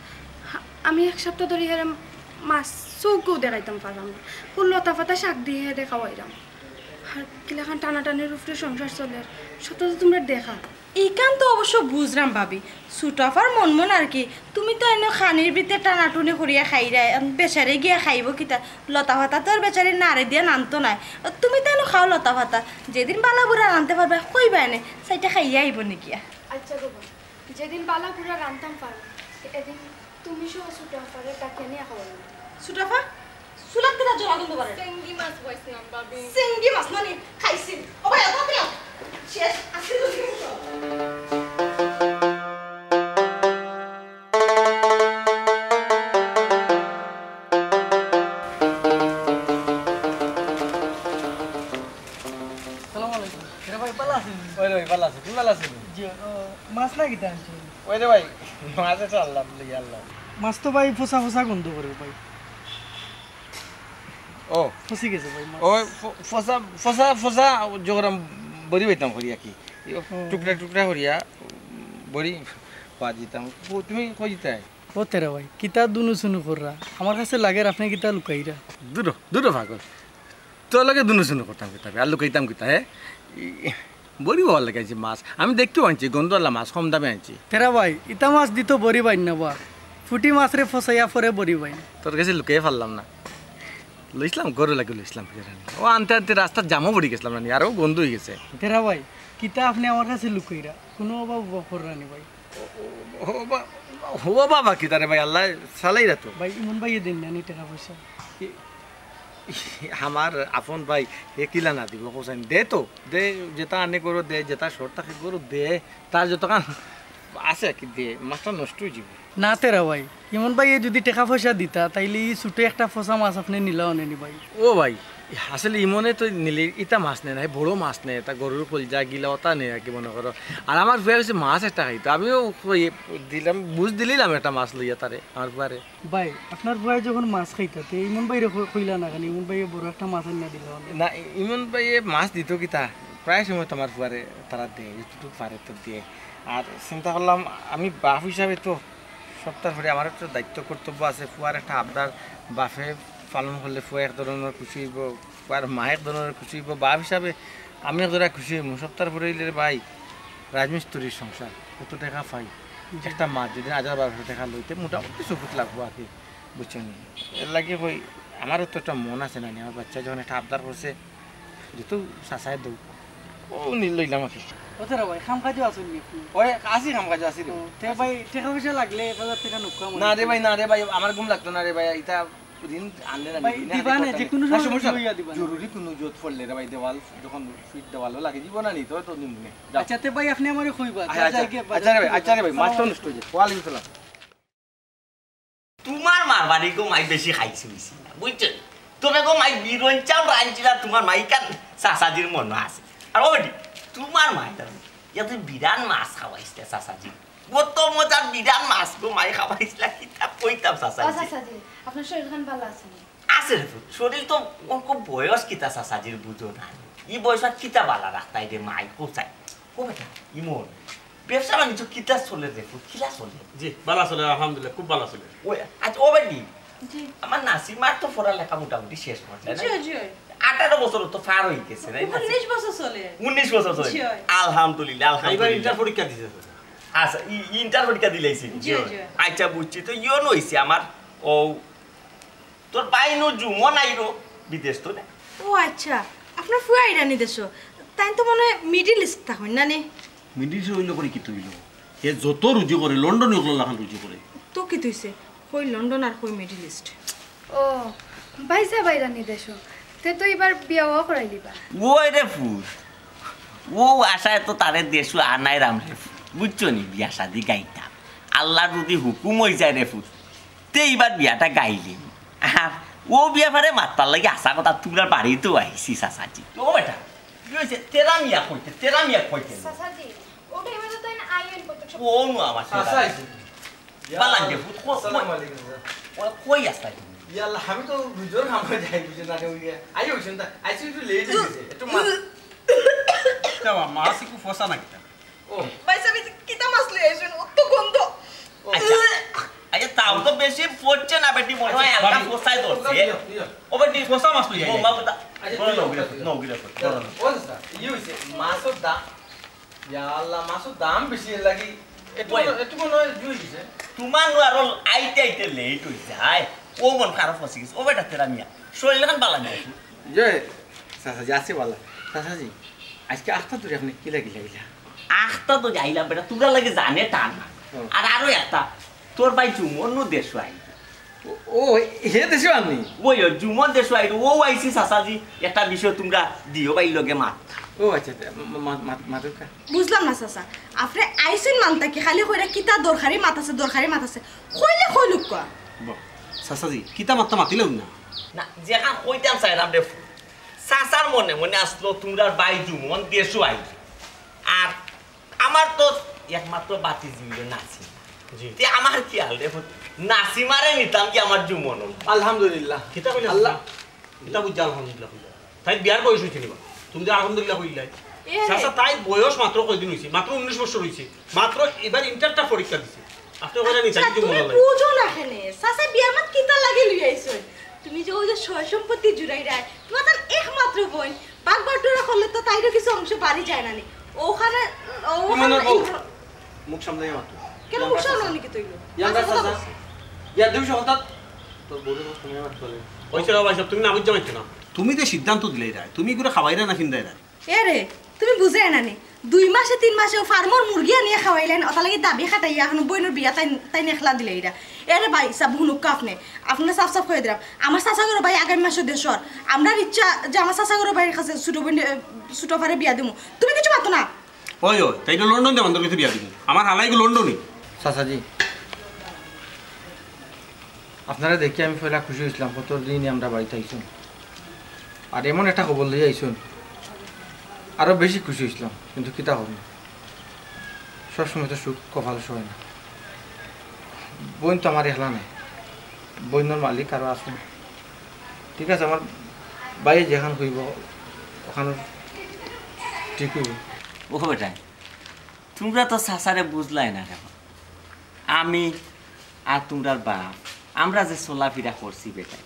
আমি এক সপ্তাহ ধরে হেরে মাছ চোখেও দেখাইতাম পারলাম না। ও লতা পাতা শাক দিয়ে হেরে খাওয়াইলাম। আর কিলাখান টানাটানির উপরে সংসার চলে। সব তো তোমরা দেখা। ইখান তো অবশ্য বুঝরাম ভাবি, ছোট আফার মন মন আর কি। তুমি তো এনে খানির ভিতরে টানাটুনি করিয়া খাইরায়, বেচারে গিয়া খাইবো কিতা? লতা পাতা তো আর বেচারে নাড়ে দিয়া নানতো নায়। তুমি তো এনে খাও লতা পাতা, যেদিন বালা বুড়া রানতে পারবা কইবা এনে, চাইটা খাইয়া আইবো নি গিয়া। আচ্ছা গো বোন, যেদিন বালা বুড়া রানতাম পারবো, এদিন তুমি সহ ছোট আফারে ডাকিয়া নিয়া খাওয়াইবো। ছোট আফা, চুলাত কিতা জ্বলা গন্ধ করে? চিংড়ি মাছ পাইছিলাম ভাবি। চিংড়ি মাছ নানি খাইছিল। ও ভাই, অত দিলাম। শেষ, আজকে তো চিংড়ি মাছ। সালাম আলাইকুম। এরা ভাই ভালা আছেন? ওই রে ভাই, ভালা আছি। তুই ভালা আছিস? জি, ও, মাছ না কিতা আনছেন? ওই রে ভাই, মাছ একটা আনলাম, লই আনলাম। মাছ তো ভাই ফসা ফসা গন্ধ করে ভাই। ও। ফসি গেছে ভাই মাছ। ওই ফ-, ফসা, ফসা, ফসা, যখন বড়ি পাইতাম করি আর কি। ও। টুকরা টুকরা করিয়া বড়ি খোয়া দিতাম। ও, তুমি কই দিতাই? ও তেরা ভাই, কিতা দুনু সুনু কররা? আমার কাছে লাগের আপনে কিতা লুকাইরা। দূর, দূর পাগল। তোর লগে দুনু সুনু করতাম কিতা, আর লুকাইতাম কিতা, হে? ই, বড়ি ভালা লাগে আনছি মাছ। আমি দেখিও আনছি, গন্ধ আলা মাছ, কম দামে আনছি। তেরা ভাই, ইতা মাছ দিতো বড়ি বাইন না বা। ফুটি মাছ রে ফসাইয়া পরে বড়ি বাইন। তোর কাছে লুকাইয়া পারলাম না। লইছিলাম, গরু লাগে লইছিলাম। ও আনতে আনতে রাস্তার জামও পড়ি গেছিলাম না নি, আরো গন্ধ অই গেছে। তেরা ভাই, কিতা আপনে আমার কাছে লুকাইরা? কোনো অভাব অভাব কররা নি ভাই। ও বা-, ও বাবা, কিতা রে ভাই, আল্লায় চালাইরা তো। ভাই, ইমন ভাইয়ে দেইন না নি টেকা পয়সা? ই-, আমার আপন ভাই, হে কিলা না দিব, হোসেন, দে তো, দে, যেটা আনে করো দে, যেটা শর্ট থাকে করো দে, তার যতখান আছে আর কি দে, মাছটা নষ্ট অই যাইবো। না তেরা ভাই, ইমন ভাইয়ে যদি টেকা পয়সা দিতা, তাইলে ই ছোট একটা ফসা মাছ আপনে নিলা অনে নি ভাই। ও ভাই, আসলে ইমনে তো নিলে ইতা মাছ নেয় না, বড় মাছ নেয়, এটা গরুর কলিজা গিলা ওটা নেয় আর কি মনে করো। আর আমার ফুয়া কইছে মাছ একটা খাইতো, আমিও কই দিলাম, বুঝ দিলাম একটা মাছ লইয়া তারে, আমার ফুয়ারে। ভাই, আপনার ফুয়ায় যখন মাছ খাইতা, তে ইমন ভাইরে কই-, কইলা না কেন? ইমন ভাইয়ে বড় একটা মাছ আনিয়া দিলা অনে। না, ইমন ভাইয়ে মাছ দিত কিতা, প্রায় সময় তো আমার ফুয়ারে তারা দেয়, যতটুকু পারে তো দেয়। আর চিন্তা করলাম, আমি বাপ হিসাবে তো সপ্তাহ পরে আমার একটা দায়িত্ব কর্তব্য আছে, ফুয়ার একটা আবদার বাপে পালন করলে ফুয়া এক ধরনের খুশি হইব, ফুয়ার মা এক ধরনের খুশি হইব, বাপ হিসাবে আমি এক ধরনের খুশি হইব। সপ্তাহ পরে হইলে রে ভাই, রাজমিস্ত্রির সংসার, কত টাকা পাই, একটা মাছ যদি হাজার বারোশো টাকা লইতে মোটামুটি চকুত লাগবো আর কি, বুঝছো নি? এর লাগি কই, আমারও তো একটা মন আছে না নি, আমার বাচ্চা যখন একটা আবদার করছে, যেহেতু চাচায় দৌড়, ও নি লইলাম আর কি। ও তেরা ভাই, কাম কাজও আছেন নি আপনি? ওই, আছি কাম কাজও আছি রে। ও, তে ভাই, টাকা পয়সা লাগলে এক হাজার টাকা নুকা মনে না রে ভাই, না রে ভাই, আমার ঘুম লাগতো না রে ভাই, এটা ঋণ আনলে না ভাই, নি, দিবা না, আনলে যে কোনো না, সময় সময় লইয়া দিবা না। জরুরি কোনো জোট পড়লে রে ভাই, দেওয়াল যখন ফিট দেওয়ালও লাগে দিব না নি, তো তো নিমুনে। যাও। আচ্ছা, তে ভাই, আপনি আমারে কইবা, আচ্ছা, তে আচ্ছা, যাই গিয়া আচ্ছা রে ভাই, আচ্ছা রে ভাই, মাছটা নষ্ট হয়ে যায়। ওয়ালাইকুম সালাম। তোমার মার বাড়ি গো মাই বেশি খাইছে হইছে না, বুঝছো? তবে গো মাই বিরন চাউল রাঁধছিলা, তোমার মাই কান চাচাজির মনে আছে। আর ওই তোমার মাই তো এত বিরান মাছ খাওয়াইছে চাচাজি, কত মজার বিরান মাছ গো মাই খাওয়াইছিলা, কিতা কইতাম চাচাজি। ও চাচাজি, আপনার শরীর খান ভালো আছে নি? আছে রে পুত, শরীর তো অল্প বয়স কিতা চাচাজির বুঝো না, ই বয়স আর কিতা বালা রাখতাই রে মাই কোথায়? ও বেটা, ইমন, ব্যবসা বাণিজ্য কিতা চলে রে পুত, কিলা চলে? জি, ভালা চলে, আলহামদুলিল্লাহ, খুব ভালা চলে। ওই, আচ্ছা, ও বেটি, জি। আমার নাসিমার তো পড়ালেখা মোটামুটি শেষ করছে, না? জি, জি। আঠারো বছর তো পার হয়ে গেছে, তাই না? উনিশ বছর চলে। উনিশ বছর চলে। জি, হয়। আলহামদুলিল্লাহ, এবার আলহামদুলিল্লাহ। ইন্টার পরীক্ষা দিছে তো। আচ্ছা, ই-, ইন্টার পরীক্ষা দিলাইছে? জি, জি। আচ্ছা, বুঝছি। তো ইয়ন হইছে আমার, ও, তোর ভাই নু জুমন আইরো বিদেশ তো না? ও আচ্ছা, আপনার ফুয়া আইরা নি দেশো। তাই তো মনে হয় মিডল ইস্ট থাকইন না নি? মিডল ইস্ট হইলো করে কিতা হইলো? হে যত রুজি করে, লন্ডনি অকলর লাখান রুজি করে। তো কিতা হইছে? কই লন্ডন আর কই মিডল ইস্ট। ও, ভাইসাব আইরা নি দেশো। তে তো এবার বিয়াও করাই দিবা। ওই রে পুত, ও আশায় তো তারে দেশো আনাইরাম রে পুত। বুঝছো নি, বিয়া শাদি গাইতাম, আল্লার যুদি হুকুম অইযায় রে ফুত, তে ইবার বিয়াটা গাইলিমু। আর অউ ব্যাপারে মাতবার লাগি হাছা কথা তুমরার বাড়িত আইছি চাচাজি। ও বেটা, কি অইছে? তেরা মিয়া কইতে, তেরা মিয়া কইতে। চাচাজি, অউ টাইমে তো তাইন আইন করতে সব। ও নু আমার চাচা আইছে। বালা রে ফুত, কই, আসসালামু আলাইকুম, চাচা। ও, কই আছলায় তুমি? ইয়াল্লা, আমি তো রুজর কামো যাই, বুঝো না রে, ওই যে, আই অইছইন তা, আইছি একটু লেট অই গেছে, একটু মা-, কিতা বা, মাছ একটু ফসা না কিতা? ও। ভাই সাহেব, এই যে কিতা মাছ লই আইছইন? অত গন্ধ। ও। আচ্ছা, আচ্ছা, তাও তো বেশি পড়ছে না বেটি, মনে হয় হালকা ভাবি। ফসাই ধরছে। দিও, দিও। ও বেটি, ফসা মাছ লই আইলে। ও, মা, কথা। আচ্ছা, বলো, দিও, নও, দিও, গিরা, দিও। নও, গিরা, দিও। ও চাচা, ই অইছে, মাছর দাম ইয়া আল্লাহ, মাছর দাম বেশি এর লাগি। একটু ওই। একটু মনে হয় জুই দিছে। তুমার নু আরো আইতে আইতে লেট অই যায়। ও মন খারাপ অই গেছে। ও বেটা তেরা মিয়া, শরীর খান বালা নাই। যে, চাচাজি, আছি বালা। চাচাজি, আইজকে আখতা ধরি আপনে কিলা কিলা আইলা? আখতা ধরি আইলাম বেটা, তুমরার লাগি জানে টান। হুম। আর আরো একটা, তোর ভাই জুমন নু দেশো আইল। ও, ও, হে দেশো আননি? ওই, ওই, জুমন দেশো আইল, ও আইছি চাচাজি, একটা বিষয় তুমরা দিও ভাইর লগে মাত। ও আচ্ছা, আচ্ছা, মা-, মা-, মা-, মাতুক্কা। বুঝলাম না চাচা, আপনে আইছইন মান থাকি খালি কইরা কিতা দরকারি মাত আছে, দরকারি মাত আছে, কইলে কইলুক্কা। বাহ, চাচাজি, কিতা মাততা মাতিলাউক্কা না? না, যেখান কইতাম চাইলাম রে, চাচার মনে মনে আছলো তুমরার ভাই জুমন দেশো আইল। আর আমার তো একমাত্র ভাতিজি অইলো নাসিমা। জি। তে আমার খিয়াল রে, নাসিমারে নিতাম কি আমার জুমন অইলো। আলহামদুলিল্লাহ। কিতা কইলা আল্লাহ। চাচা? কিতা বুঝছো আলহামদুলিল্লাহ কইলা? তাইর বিয়ার বয়স অইছে নি বা? তুমি যে আলহামদুলিল্লাহ কইলায়। এ রে। চাচা, তাইর বয়স মাত্র কয়দিন অইছে? মাত্র উনিশ বছর অইছে। মাত্র এবার ইন্টারটা পরীক্ষা দিছে। আপনে কইলা নি, চাচা, তাই কি তুমি মনে হয়? বুঝো না কেনে? চাচা বিয়ার মাত কিতা লাগি লই আইছইন? তুমি যে ওই যে সয় সম্পত্তি জুড়াইরায়, তুমার তান একমাত্র বইন, বাগবাটুরা করলে তো তাইরও কিছু অংশ বাড়ি যায় না নি? ওখানে, ও, কি ওখানে মনে হয়? মুখ সামলাইয়া মাতো। কেন মুখ সামলাও নি কি তৈল? ইয়ামরা চাচা। ইয়ার দেবী সন্তান। তোর বউরে তো সামলাইয়া মাতো বলে। ওই ছেলে ভাই সাহেব, তুমি না বুঝছো মাইছো না। তুমি যে সিদ্ধান্ত দিলাইরায়, তুমি ইগুরে খাওয়াইরায় না ফিন্দাইরায়? এ রে, তুমি বুঝরায় না নি? দুই মাসে তিন মাসে ও ফার্মর মুরগি আনিয়া খাওয়াইলাইন, অতার লাগি দাবি খাটাইয়া এখন বইনর বিয়া তাইন, তাইন একলা দিলাইরা। এ রে ভাই সাব, হুনুক্কা আপনে, আপনারে সাফ সাফ কইয়া দিরাম। আমার চাচা ঘরর ভাই আগামী মাসো দেশো, আমরার ইচ্ছা যে আমার চাচা ঘরর ভাইর কাছে ছোট বইন, এ, ছোট ফারে বিয়া দিমু। তুমি কিছু মাতো না। ওই, ওই, তাইলে লন্ডন দেওয়ানর গেছে বিয়া দিমু। আমার হালাইগু লন্ডনি। চাচাজি, আপনারে দেখি আমি পয়লা খুশি অইছলাম, কত দিনে আমরার বাড়িত আইছইন। আর এমন একটা খবর লইয়া আইছইন, আরো বেশি খুশি অইছলাম, কিন্তু কিতা করমু, সবসময় তো সুখ কপালো সয় না। বইন তো আমার একলা নায়, বইনর মালিক আরো আছইন। ঠিক আছে, আমার ভাইয়ে যেখান কইবো, ওখানো ঠিক অইবো। ও বেটা, তুমরা তো চাচারে বুঝলায় না রে বা। আমি আর তুমরার বাপ, আমরা যে চলাফিরা করছি বেটায়,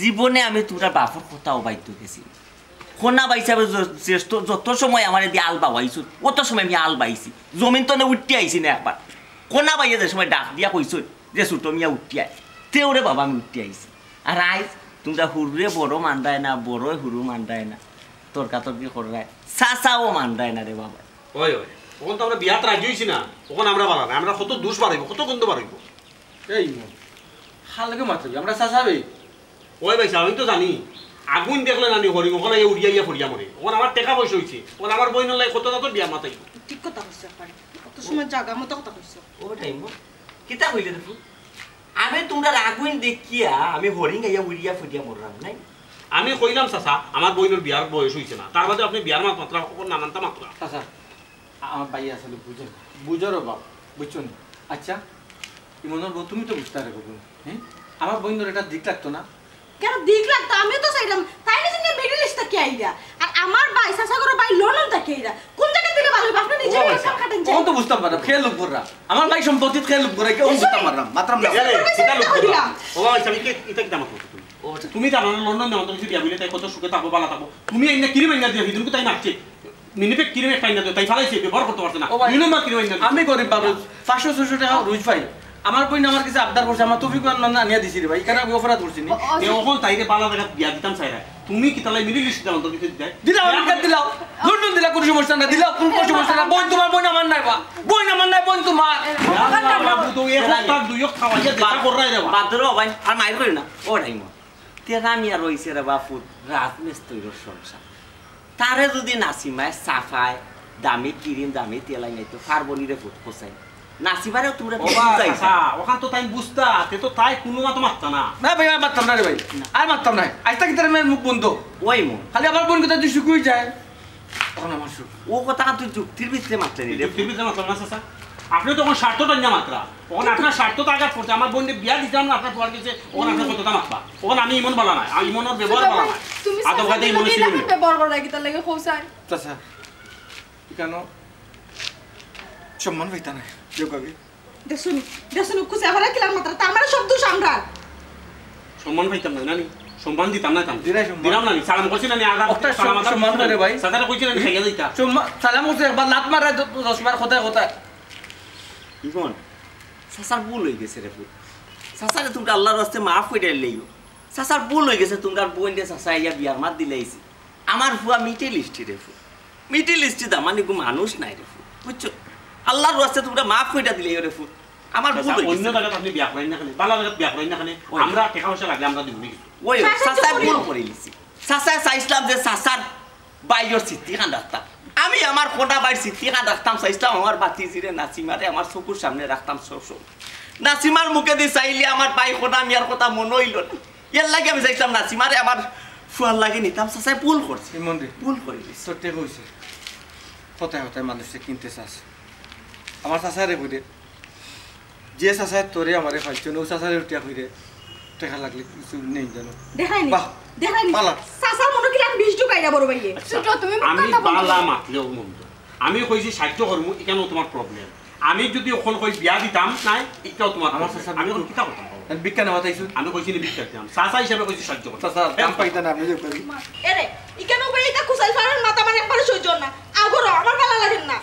জীবনে আমি তুমরার বাপর কথাও বাইদ্য গেছি। কন্যা ভাই হিসাবে য-, জ্যেষ্ঠ যত সময় আমারে দি আল বাওয়াইছইন, অত সময় আমি আল বাইছি। জমিন তনে উঠি আইছি না একবার। কন্যা ভাইয়ে যে সময় ডাক দিয়া কইছইন যে ছোট মিয়া উঠি আয়, তে ওরে বাবা আমি উঠি আইছি। আর আইজ তুমরা হুরুরে বড় মানরায় না, বড়য় হুরু মানরায় না, তর্কাতর্কি কররায়, চাচাও মানরায় না রে বাবা। ওই, ওই, অখন তো আমরা বিয়াত রাজি অইছি না, অখন আমরা বালা না, আমরা কত দুষ বাড়াইবো, কত গন্ধ বাড়াইবো। এই মন, খাল লাগে মাত্র, আমরা চাচা বে। ওই ভাই সাব, আমি তো জানি, আগুন দেখলে নানি হরিণ, অখন আইয়া উড়িয়া আইয়া ফড়িয়া মরে। অখন আমার টেকা পয়সা অইছে, অখন আমার বইনর লাগি কত জাতর বিয়া মাতাইবো। ঠিক কথা কইছো একবারে, অত সময় জাগা মতো কথা কইছো। ও টাইম, কিতা কইলে রে ফুত? আমি তুমরার আগুন দেখিয়া আমি হরিণ আইয়া উড়িয়া ফড়িয়া মররাম নায়। আমি কইলাম চাচা, আমার বইনর বিয়ার বয়স অইছে না, তার বাদে আপনে বিয়ার মাত মাতরা, অখন নানানতা মাতরা। চাচা, আ-, আমার ভাই আসলে বুঝে না। বুঝার অভাব, বুঝছো নি? আচ্ছা, ইমনর বউ, তুমি তো বুঝতায় পারো, হ্যাঁ? আমার বইনর এটা দিক লাগতো না? কেন দিক লাগতো? আমিও তো চাইলাম, তাইন যে মিডল ইস্ট থাকি আইরা। আর আমার ভাই, চাচা ঘরর ভাই লন্ডন থাকি আইরা। কোন জাগা দিলে ভালা অইবো? আপনে নিজে ও আচ্ছা। কাম খাটেন চাই। অখন তো বুঝতাম পারলাম, খেয়ে লোভ কররা। আমার ভাই সম্পত্তিত খেয়ে লোভ কররা, কেউ বুঝতাম পারলাম, মাতরাম না। গেলে, কিতা লোভ করলা? ও ভাই, আমি কি, ইতা কিতা মাত মাতো তুমি? ও আচ্ছা, তুমি জানো না, লন্ডন যাওয়ান তো কিছু বিয়া বইলে তাই কত সুখে থাকবো, বালা থাকবো। তুমি আইনা কিরি মাইনা দিয়া, হিদিন কোথায় মারছে? মিনিপেক কিরি একটা আইনা দিও, তাই ফালাইছে, ব্যবহার করতে পারছে না। ও ভাই, মিনু মা কিরি মাইনা দিও। আমি গরিব মানুষ, পাঁচশো ছয়শো টেকা রুজ পাই। আমার বইন আমার গেছে আবদার করছে, আমার তৌফিক আন-, আনিয়া দিছি রে ভাই, ইখান আমি অপরাধ করছি নি? ও, ও, এ, অখন তাইরে বালা জাগাত বিয়া দিতাম চাইরায়। তুমি কিতা লাগি মিডল ইস্ট যাওয়ান তো কিছু দিতায়? দিলাও, আমেরিকা দিলাও, লন্ডন দিলাও, কোনো সমস্যা নাই, দিলাও, কোনো সমস্যা নাই। বইন তুমার, বইন আমার নায় বা, বইন আমার নায়, বইন তুমার। এ, বাবু তো এক হপ্তাহ, দুই হপ্তাহ খাওয়াইয়া দেখা কররায় রে বা। বাদ দে রে বা ভাই, আর মাইর করিও না। ও টাইম। তেরা মিয়া রইছে রে বা ফুত, রাজমিস্ত্রির সংসার। তারে যুদি নাসিমায় চাপায়, দামি ক্রিম, দামি তেল আইনাইতো পারবো নি রে পুত, হোসাইন। নাসিমারেও তোমরা ও বা বুঝাইছো। চাচা, অখান তো তাইন বুঝতা, তে তো তাই কুনু মাতো মাততা না। না ভাই, আর মাততাম না রে ভাই, আর মাততাম না। আইজ থাকি তার মেয়ের মুখ বন্ধ। ওই মন। খালি আমার বোন কথা তুই সুখই যায়, তখন আমার সুখ। ও কথা তুই যুক্তির ভিতরে মাতলে নি রে। যুক্তির ভিতরে মাতলাম না চাচা, আপনে তো অখন স্বার্থ টানিয়া মাতরা। অখন আপনার স্বার্থ তো আঘাত করছে, আমার বোনরে বিয়া দিতাম না আপনার ফুয়ার গেছে, অখন আপনার কতটা মাতবা? অখন আমি ইমন বালা নায়, আর ইমনর ব্যবহার বালা নায়। তুমি আদব কায়দা ইমন ছিল না। ব্যবহার করা কিতার লাগি, হোসাইন? চাচা, কেন সম্মান পাইতা না? দেখো ভাবি। দেখছনি, দেখছনি, কুছে এবারে কিলার মাতরা, তার মানে সব দোষ আমরার। সম্মান পাইতাম না, নানি? সম্মান দিতাম না, তাম। দিলাই সম্মান। দিলাম নানি? সালাম করছি নানি? আগে একটা সালাম সম্মান করে ভাই। সাদারে কইছি নানি? খাইয়া দিতা। সম্মান, সালাম করছে একবার, লাত মারা দ-, দশ বার কথায় কথায়। ইমন, চাচার ভুল অই গেছে রে পুত। চাচারে তোমরা আল্লাহর ওয়াস্তে মাফ কইরা লইও। চাচার ভুল অই গেছে, তোমরার বোনরে চাচা ইয়া বিয়ার মাত দিলাইছে। আমার ফুয়া মিডল ইস্ট রে পুত। মিডল ইস্ট দামানি গো মানুষ নায় রে পুত। বুঝছো? আল্লাহর ওয়াস্তে তোমরা মাফ কইরা দিলাইও রে পুত। আমার ভুল চাচা, অই গেছে। অন্য জাগাত আপনে বিয়া করাইন না কেনে? বালা জাগাত বিয়া করাইন না কেনে? ওই। আমরা টেকা পয়সা লাগলে আমরা দিমু নি। ওই, চাচা, চাচা ভুল করি দিছি। চাচা চাইছিলাম যে চাচার বাইর স্মৃতিখান রাখতাম। আমি আমার কোনা বাইর স্মৃতিখান রাখতাম, চাইছিলাম আমার ভাতিজিরে নাসিমারে আমার চকুর সামনে রাখতাম সব সময়। নাসিমার মুখেদি চাইলে আমার বাই কোনা মিয়ার কথা মনো অইলো না। এর লাগি আমি চাইছিলাম নাসিমারে আমার ফুয়ার লাগি নিতাম, চাচায় ভুল করছে। ইমন রে, ভুল করি দিছে। তোর টেকা অইছে। কথায় কথায় মানুষরে কিনতে চাস। আমার চাচারে কইরে। যে চাচায় তোরে আমারে পাইছইন, অউ চাচারে উঠিয়া কইরে। টেকা লাগলে কিছু নেই জানো। দেখাইনি। বাহ। দেখাইনি। পালা। চাচার মনো কিলান বিষ ঢুকাইরা বড় ভাইয়ে। আচ্ছা, ছোট, তুমি মুখ আমি কথা বন্ধ বালা করো। মাতলেও মন্দ। আমি কইছি সাহায্য করমু, ইখানও তুমার problem। আমি যুদি অখন কই বিয়া দিতাম নায়, ইটাও তুমার আমার problem। চাচা আমি অখন কিতা করতাম? আর ভিক্ষা নেওয়া তাইছুন? আমি কইছি নি ভিক্ষা দিতাম। চাচা হিসাবে কইছি সাহায্য করতাম। চাচা, দাম পাইতা না, আপনে যে করি। এরে, ইখানও ভাই ইটা কুচাইল ফারর মাত আমার একবারে সহ্য অর না। আও করো, আমার ভালা লাগের না।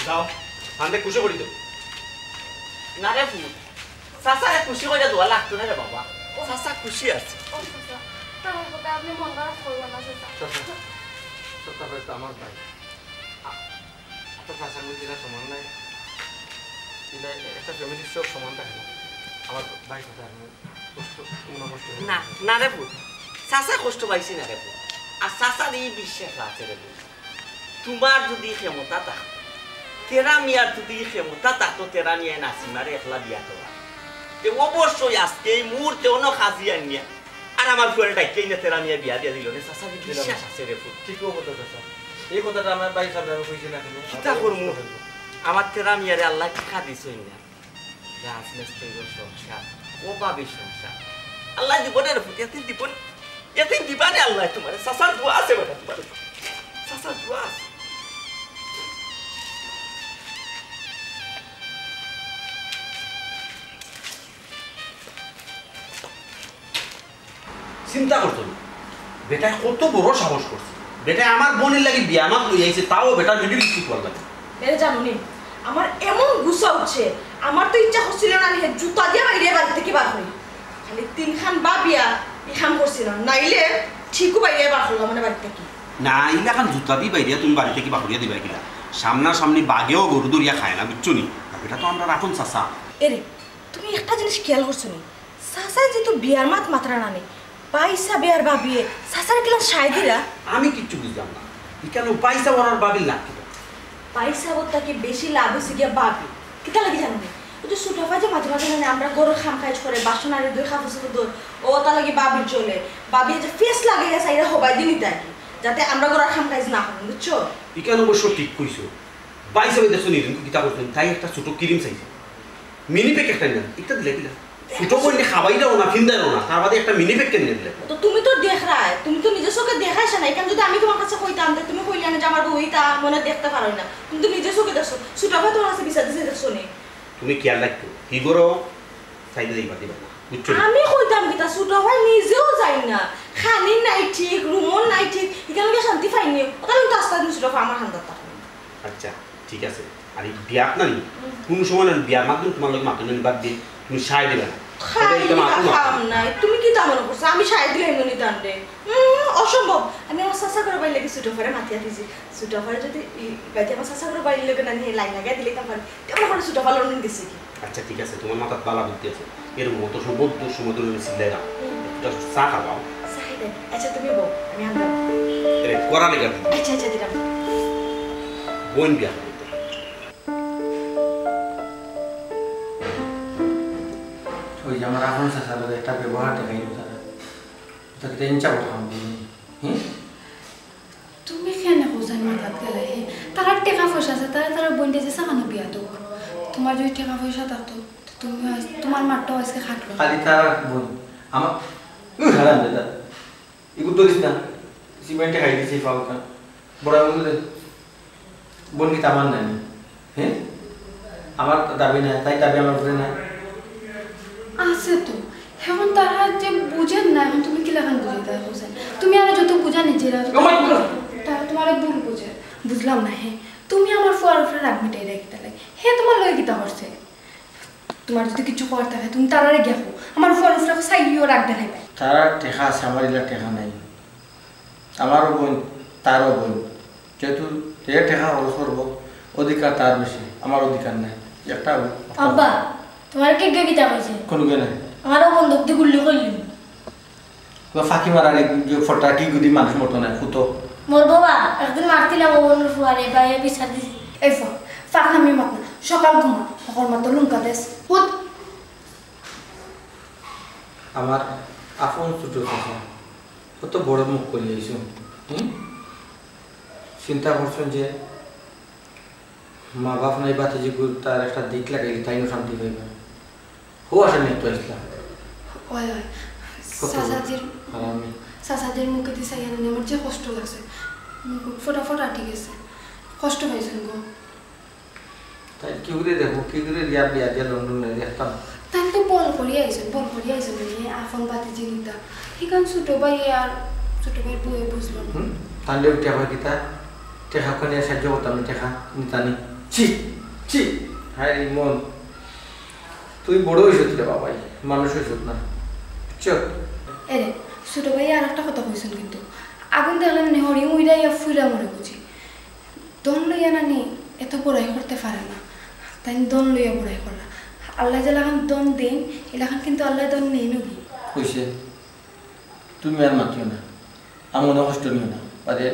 যাও, তানরে খুশি করি দেও। না রে পুত, চাচারে খুশি কইরা দেওয়া লাগতো না রে বাবা। চাচা খুশি আছে। ও চাচা, তার কথা আপনে মন খারাপ করবা না চাচা। চাচা, চাচা, ভাই তো আমার ভাই। আ-, আপনার চাচার মধ্যে এরা সমান নাই। এরা একটা family-র সব সমান থাকে না। আমার ভাই কথা আমি কষ্ট, মনে কষ্ট হয়ে না, গেছে। না রে পুত, চাচা কষ্ট পাইছে না রে পুত। আর চাচার ই বিশ্বাস আছে রে পুত। তুমার যুদি ক্ষমতা থাকতো, তেরা মিয়ার যুদি ক্ষমতা থাকতো, তেরা মিয়ায় নাসিমারে একলা বিয়া করা, তে অবশ্যই আজকে এই মুহূর্তে অনো কাজি আনিয়া আর আমার ফুয়ারে ডাকিয়া আনিয়া তেরা মিয়ায় বিয়া দিয়া দিলো নে। চাচার ই বিশ্বাস আছে রে পুত। ঠিকও কথা চাচা। এই কথাটা আমার ভাই সাহেব আমি কইছি না কেনে? কিতা করমু? আমার তেরা মিয়ারে আল্লায় টেকা দিছইন না। রাজমিস্ত্রির সংসার, অভাবী সংসার। আল্লায় দিবো নে রে পুত, এতিম দিবো নে। এতিম দিবা নে আল্লায় তুমারে। চাচার দোয়া আছে বেটা তুমার। চাচার দোয়া আছে। চিন্তা করছো নি? বেটায় কত বড় সাহস করছে। বেটায় আমার বোনের লাগি বিয়া মাত লই আইছে, তাও বেটার মিডিল ইস্ট ফুয়ার লাগি। এরে জানো নি, আমার এমন গুসা উঠছে, আমার তো ইচ্ছা করছিল না, আমি হে জুতা দিয়া বাইরে বাড়ি থাকি বার করি। খালি তিনখান ভাবিয়া ই কাম করছিলাম, নাইলে ঠিকও বাইরে বার করলাম মানে বাড়ি থাকি। না, ইলাখান জুতা দি বাইরে তুমি বাড়ি থাকি বার করিয়া দিবায় কিলা? সামনাসামনি বাঘেও গরু ধরিয়া খায় না, বুঝছো নি? আর বেটা তো আমরার আপন চাচা। এরে, তুমি একটা জিনিস খেয়াল করছো নি? চাচায় যেহেতু বিয়ার মাত মাতরা না নি, ভাইসাবে আর ভাবিয়ে চাচারে কিলান সায় দিরা? আমি কিচ্ছু বুঝলাম না। ইখানো ভাইসাব আর ভাবির লাভ কিতা? ভাইসাবর থাকি বেশি লাভ অইছে গিয়া ভাবি। কিতার লাগি জানো নি? অউ যে ছোট ভাই যে মাঝে মাঝে মানে আমরার ঘরর কাম কাজ করে, বাসন আরে ধয়, কাপড় চোপড় ধয়, অউ তার লাগি ভাবির জ্বলে। ভাবিয়ে যে ফেস লাগাইয়া চাইরা হবায় দিন ইতা আর কি, যাতে আমরার ঘরর কাম কাজ না করইন, বুঝছো? ইখান অবশ্য ঠিক কইছো। ভাইসাবে দেখছো নি, কিতা করছইন? তাই একটা ছোট ক্রিম চাইছে। মিনি প্যাক একটা নেন, একটা দিলে দিলে। ছোট বইনে খাবাইরাও না, ফিন্দাইরাও না, তার বাদে একটা মিনি প্যাক কেনে দিলে। তো তুমি তো দেখরায়, তুমি তো নিজর চোখে দেখাইছো না। ইখান যুদি আমি তুমার কাছে কইতাম, তে তুমি কইলায় না যে আমার বউ ইতা মনে দেখতে পারো না। তুমি তো নিজর চোখে দেখছো, ছোট ভাই তুমার কাছে বিচার দিছে, দেখছো নি? তুমি খেয়াল রাখো, হি ঘরো চাইলে দিবা, দিবা না, বুঝছো নি? আমি কইতাম কিতা, ছোট ভাই নিজেও যায় না, খানির নাই ঠিক, রুমর নাই ঠিক, ইখান গিয়া শান্তি পাইনি। অউ তাইলে তো আস্তা দিন ছোট ভাই আমার কান্দাত থাকবো। আচ্ছা, ঠিক আছে। আর ই বিয়াত না নি, কুনু সময় না বিয়ার মাধ্যমে তুমার লগে মাতো না নি, বাদ দিয়া তুমি সায় দিবা না। খাই তবে এটা মাতো না। খাম নাই। তুমি কিতা মনে করছো? আমি সায় দিলাইমু নি তানরে? উম, অসম্ভব। আমি আমার চাচা ঘরর ভাইর লাগি ছোট ভাইরে মাতিয়া দিছি। ছোট ভাইরে যুদি ই বাড়িত আমার চাচা ঘরর ভাইর লগে না নিয়া লাইন লাগাই দিলে, তারপরে কেমন করে ছোট ভাই লন্ডন গেছে কি? আচ্ছা, ঠিক আছে, তুমার মাথাত বালা বুদ্ধি আছে। এরকম অত সময়, অত সময় ধরে আমি চিল্লাইলাম। হুম। একটা চা খাবাও। চা খাই দেন। আচ্ছা, তুমি বও, আমি আনতাম। এরে, করা লেগে। আচ্ছা, আচ্ছা, দিলাম। বোন বিয়া করতে। ওই যে আমার আপন চাচার লগে একটা ব্যবহার দেখাইল তারা। তাকে তো ইনচা কথা বলি। হুম? তুমি কেনে বুঝান মাথাত গেলে, হে? তারার টেকা পয়সা আছে, তারা তারার বোনটা যে সাকানো বিয়া দেবো। তোমার যদি টেকা পয়সা থাকতো, তো তুমি আজ, তোমার মারটাও আজকে খাটলো। খালি তারা বোন। আমার, উহ, হারাম দাদা। ইগু ধরিস না। সিমেন্টে খাই দিছি ফাউকা। বড় আঙুল দে। বোন কিতা আমার নানি? হ্যাঁ? আমার দাবি নাই, তাই দাবি আমার উপরে নাই। আছে তো। এখন তারা যে বুঝেন না, এখন তুমি কিলাখান বুঝাইতে বুঝেন? তুমি আরো যত বুঝা নিজেরা, ও মাই গড! তারা তোমার ভুল বুঝে। বুঝলাম না, হে। তুমি আমার ফুয়ার উপরে রাগ মিটাই রাখতে লাগে। হে তোমার লগে কিতা করছে? তোমার যদি কিছু করার থাকে, তুমি তারারে গিয়া কও। আমার ফুয়ার উপরে চাইও রাগ দেখাইবা। তারার টেকা আছে, আমার ইলা টেকা নাই। আমারও বোন, তারও বোন। যেহেতু যে টেকা খরচ করবো, অধিকার তার বেশি, আমার অধিকার নাই। একটা আব্বা, তোমার কে কে কিতা কইছে? কোনো কে নাই। আমারও বন্দুক দি গুল্লি করলি। বা ফাঁকি মারার এই যে ফটা কি গুদি মানুষ মতো নাই, ফুতো। মোর বাবা, একদিন মারছিলাম ও বন্ধুর ফুয়ারে, বাইরে বিচার দিছি। এই ফ-, ফাঁকনামি মাত না, সকাল ঘুমা, হকল মাত্র লুঙ্কা দেশ। হুত। আমার আপন ছোট চাচা, কত বড় মুখ করি আইছো, হুম? চিন্তা করছেন যে মা বাপ নাই, বাতিজি গুর তার একটা দিক লাগাইলে তাইনও শান্তি পাইবা। হো আশা নিয়ে তো আসলাম। ওই, ওই, কত চাচাজির, হারামি। চাচাজির মুখে দিছে ইয়ান আমার যে কষ্ট লাগছে। মুখ ফোটা ফোটা ঠিক আছে। কষ্ট পাইছেন গো। তাই কি করে দেখো, কি করে দিয়া বিয়া দিয়া লন্ডনে দেখতাম। তাই তো বল করিয়া আইছেন, বল করিয়া আইছেন, মানে, আপন বাতি জিনিতা। হিখান ছোট ভাই আর ছোট ভাইর বউয়ে বুঝলো না। হুম? তাহলে ওই টেকা কিতা? টেকা ওখানে সাহায্য করতাম না, টেকা নিতানি। ছি, ছি, হায় রে মন। তুই বড় হইছত রে বাবাই, মানুষ হইছত না। বুঝছো? এরে, ছোট ভাই আর একটা কথা কইছেন কিন্তু। আগুন দেখলে মানে হরি উইরা ইয়া ফুইরা মরে বুঝি। ধন লইয়া নানি এত বড়াই করতে পারে না। তাই ধন লইয়া বড়াই করলা। আল্লাহ যেলাখান ধন দেন, এলাখান কিন্তু আল্লাহ ধন নেই নবি। কইছে, তুমি আর মাতিও না, আমার মনে কষ্ট নিও না। বাদে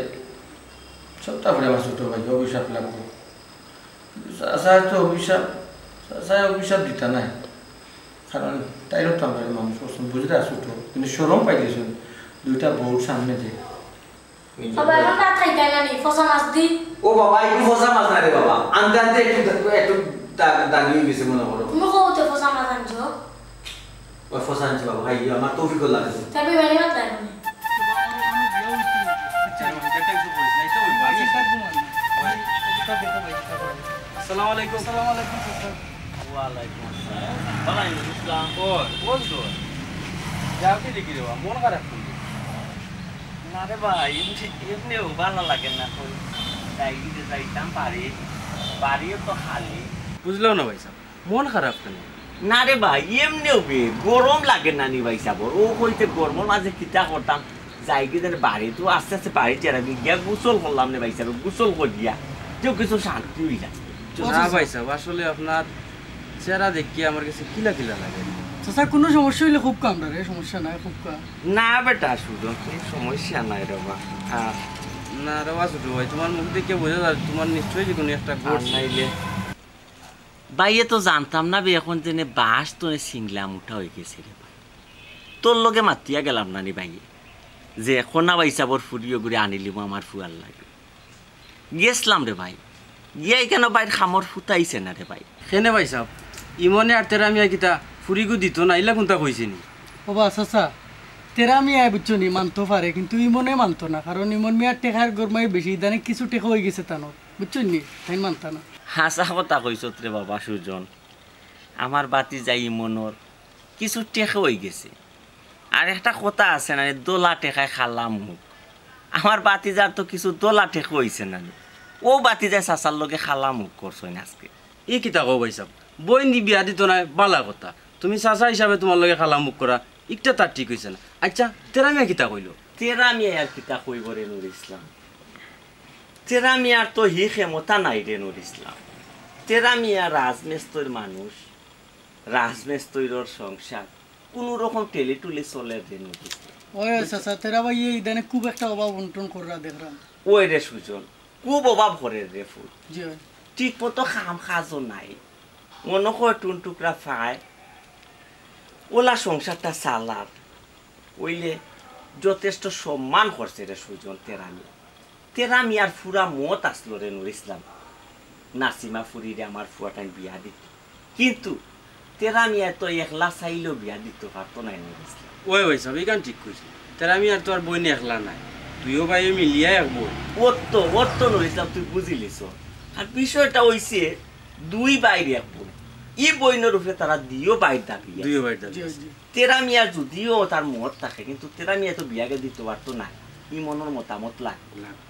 সবটা পরে আমার ছোট ভাই অভিশাপ লাগবো। চাচা তো অভিশাপ, চাচা অভিশাপ দিতা নাই, কারণ তাইরও তো আমরা মানুষ করছেন, বুঝলে ছোট, কিন্তু শরম পাই গেছেন, দুইটা বউর সামনে যে। বাবা, এখন ভাত খাইতে না নি, ফসা মাছ দি। ও বাবা, একটু ফসা মাছ না রে বাবা, আনতে আনতে একটু দা-, একটু দা-, দাগি হয়ে গেছে মনে করো। তুমি কওতে ফসা মাছ আনছো? ওই ফসা আনছি বাবা, ভাই, আমার তৌফিক লাগবে। তবে বাড়ি ভাত নাই মনে। আসসালামু আলাইকুম। আসসালামু আলাইকুম, স্যার। ওয়ালাইকুম আসসালাম। ওয়ালাইকুম আসসালাম। ও, বন্ধু। যাও কি দেখি রে বাবা, মন খারাপ করলি? না রে ভাই, এমনি, এমনিও ভালো লাগে না কই। যাই যে যাইতাম বাড়ি, বাড়িও তো খালি। বুঝলাম না ভাই সাহেব, মন খারাপ কেন? না রে ভাই, এমনিও বে, গরম লাগে না নি ভাই সাহেব? ও কইতে গরমর মাঝে কিতা করতাম? যাই কি জানি বাড়ি তো আস্তে আস্তে বাড়ি চেরা গিয়া গোসল করলাম রে ভাই সাহেব, গোসল করিয়া। যে কিছু শান্তি হইয়া। না ভাই সাহেব, আসলে আপনার চেহারা দেখিয়া আমার কাছে কিলা কিলা লাগে। চাচা, কোনো সমস্যা হইলে খুব কাম রে, সমস্যা নাই, খুব কাম। না বেটা, সুজন, কোনো সমস্যা নাই রে বা। হ্যাঁ। না রে বা ছোট ভাই, তোমার মুখ দেখে বোঝা যায় তোমার নিশ্চয়ই যে কোনো একটা আর ঘটছে। নাইলে ভাইয়ে তো জানতাম না বে, এখন জেনে বাস তো সিংলা মুঠা হয়ে গেছে রে ভাই। তোর লগে মাতিয়া গেলাম না নি ভাইয়ে, যে এখন না ভাই সাবর ফুরিও ঘুরে আনিলিমু আমার ফুয়ার লাগে। গেছলাম রে ভাই, গিয়া ইখানো বাইর খামর ফুতাইছে না রে ভাই। কেনে ভাই সাব, ইমনে আর তেরা মিয়া কিতা ফুরিগু দিত না, ইলা কুনতা কইছে নি? ও বা চাচা, তেরা মিয়া বুঝছো নি, মানতো পারে, কিন্তু ইমনে মানতো না, কারণ ইমন মিয়ার টেকার গরমাই বেশি, ইদানে কিছু টেকা হয়ে গেছে তানো, বুঝছো নি, তাই মানতা না। হাছা কথা কইছত রে বাবা সুজন, আমার বাতিজা ইমনর কিছু টেকা হয়ে গেছে। আর একটা কথা আছে না, দোলা টেকায় খালা মুখ। আমার বাতিজার তো কিছু দোলা টেকা হইছে না নি। ও বাতিজায় চাচার লগে খালা মুখ করছইন আজকে। ই কিতা কও ভাই সাব? বইন দি বিয়া দিত নায়, বালা কথা। তুমি চাচা হিসাবে তোমার লগে খালা মুখ করা, ইকটা তার ঠিক হইছে না। আচ্ছা, তেরা মিয়া কিতা কইলো? তেরা মিয়া আর কিতা কইব রে নুর ইসলাম? তেরা মিয়ার তো হি ক্ষমতা নাই রে নুর ইসলাম। তেরা মিয়া রাজমেস্তর মানুষ, রাজমেস্তর সংসার। কুনু রকম টেলে টুলে চলে রে নুর ইসলাম। ওই, ওই চাচা, তেরা ভাই এই ইদানে খুব একটা অভাব অনটন কররা দেখরাম। ওই রে সুজন, খুব অভাব করের রে ফুত। জি অয়। ঠিক মতো কাম কাজও নাই, মনো কয় টুন টুকরা পায়, অলা সংসারটা চালার। অইলে যথেষ্ট সম্মান করছে রে সুজন তেরা মিয়া। তেরা মিয়ার পুরা মত আছলো রে নুর ইসলাম, নাসিমা ফুরিরে আমার ফুয়াটাইন বিয়া দিত। কিন্তু তেরা মিয়ায় তো একলা চাইলেও বিয়া দিত পারতো নায় নুর ইসলাম। অয়, অয় সাব, ইখান ঠিক কইছো। তেরা মিয়ার তো আর বইন একলা নাই, দুইও ভাইয়ে মিলিয়া এক বইন। অত, অত নুর ইসলাম, তুই বুঝিলিছস। আর বিষয়টা অইছে, দুই ভাইর এক বইন। ই বইনর উপরে তারা দুইও ভাইর দাবি আছে। দুইও ভাইর দাবি আছে। তেরা মিয়ার যদিও তার মত থাকে, কিন্তু তেরা মিয়ায় তো বিয়াগে দিত পারতো নায়, ইমনর মতামত লাগবো। লাগবো।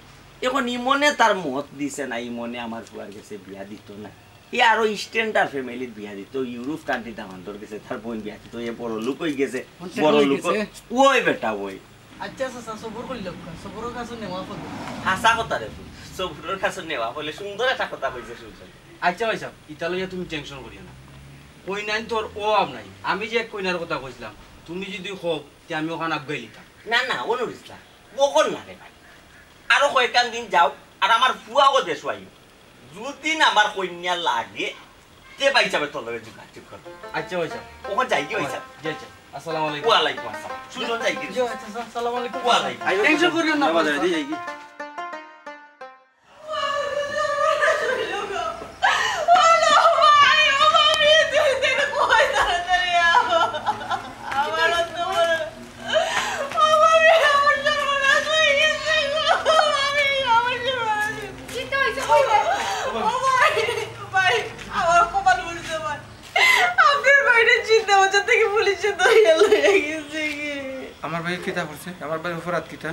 এখন ইমনে তার মত দিছে না, ইমনে আমার ফুয়ার গেছে বিয়া দিত না। ই আরো standard family-ত বিয়া দিত, ইউরোপ country দামান্দর গেছে তার বইন বিয়া দিত, এ বড় লোক অইগেছে, অন বড় লোক অইগেছে। অই বেটা অই। আচ্ছা, আচ্ছা, আচ্ছা, সবর করিলাউক্কা, সবরর কাছে নেওয়া ফলে। হাছা কথা রে ফুত, সবরর কাছে নেওয়া ফলে, সুন্দর একটা কথা কইছে সুজন। আচ্ছা ভাইসাব, ইতা লইয়া তুমি tension করিও না, কইনাইন্তর অভাব নাই। আমি যে এক কইনার কথা কইছলাম, তুমি যুদি কও, তে আমি অখান আগুয়াই লিতাম। না, না, অনো রিসলা, অখন না রে ভাই, আরো কয়েকখান দিন যাউক, আর আমার ফুয়াও দেশো আইউক। যুদি না আমার কইন্যা লাগে, তে ভাইসাবর লগে যোগাযোগ করো। আচ্ছা ভাইসাব। অখন যাইগি ভাইসাব। জি আচ্ছা, আসসালামু আলাইকুম। ওয়ালাইকুম আসসালাম। সুজন যাইগি। জি আচ্ছা, আসসালামু আলাইকুম। ওয়ালাইকুম। আইও, tension করিও না, বাবা, যাইগি। আপনার ভাইরে চিন্তা বাজার থেকে পুলিশে ধরিয়া লইয়া গেছে গি। আমার ভাই কিতা করছে? আমার ভাইর অপরাধ কিতা?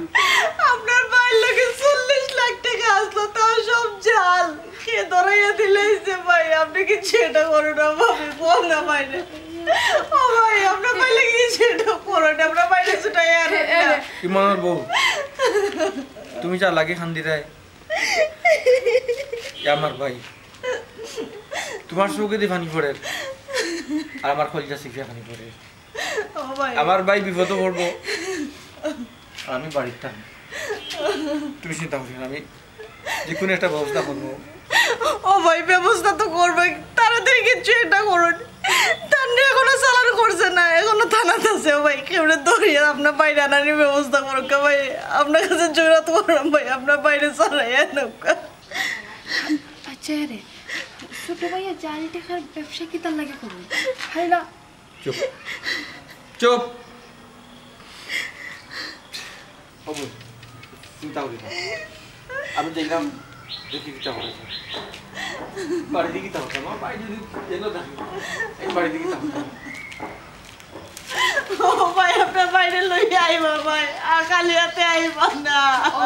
আপনার ভাইর লগে চল্লিশ লাখ টেকা আছলো, তাও সব জাল। কে ধরাইয়া দিলাইছে ভাই, আপনে কিচ্ছু এটা করো না ভাই, বল না ভাইরে। ও ভাই, আপনার ভাইর লগে কিচ্ছু এটা করো না, আপনার ভাইরে ছুটাইয়া আনো না। ইমনর বউ, তুমি যা লাগে কান্দিরায়, এ আমার ভাই, তুমার চউখেদি পানি পড়ের, আর আমার কলিজা ছিপিয়া পানি পড়ের। ও ভাই। আমার ভাই বিপদো পড়বো, আর আমি বাড়িত থাকমু। তুমি চিন্তা করিও না, আমি যেকুনু একটা ব্যবস্থা করমু। ও ভাই, ব্যবস্থা তো করবোউ, তাড়াতাড়ি কিচ্ছু একটা করুন। তানরে এখনো চালান করছে না, এখনো থানাত আছে। ও ভাই, কেউরে ধরিয়া আপনার ভাইরে আনানির ব্যবস্থা করুক্কা ভাই, আপনার কাছে জুরহাত করলাম ভাই, আপনার ভাইরে ছাড়াইয়া আনউক্কা। আচ্ছা রে, ছোট ভাইয়ে জাল টেকার ব্যবসা কিতার লাগি করইন? হায়রা। চুপ। চুপ। ও বইন, চিন্তা করিও না। আমি যাইরাম, দেখি কিতা অয়। বাড়িদি কিতা অয়? আমার ভাই যুদি জেলো থাকে, আমি বাড়িদি কিতা অয়? ও ভাই, আপনার ভাইরে লইয়া আইবা ভাই, আর খালি আতে আইবা না। ও,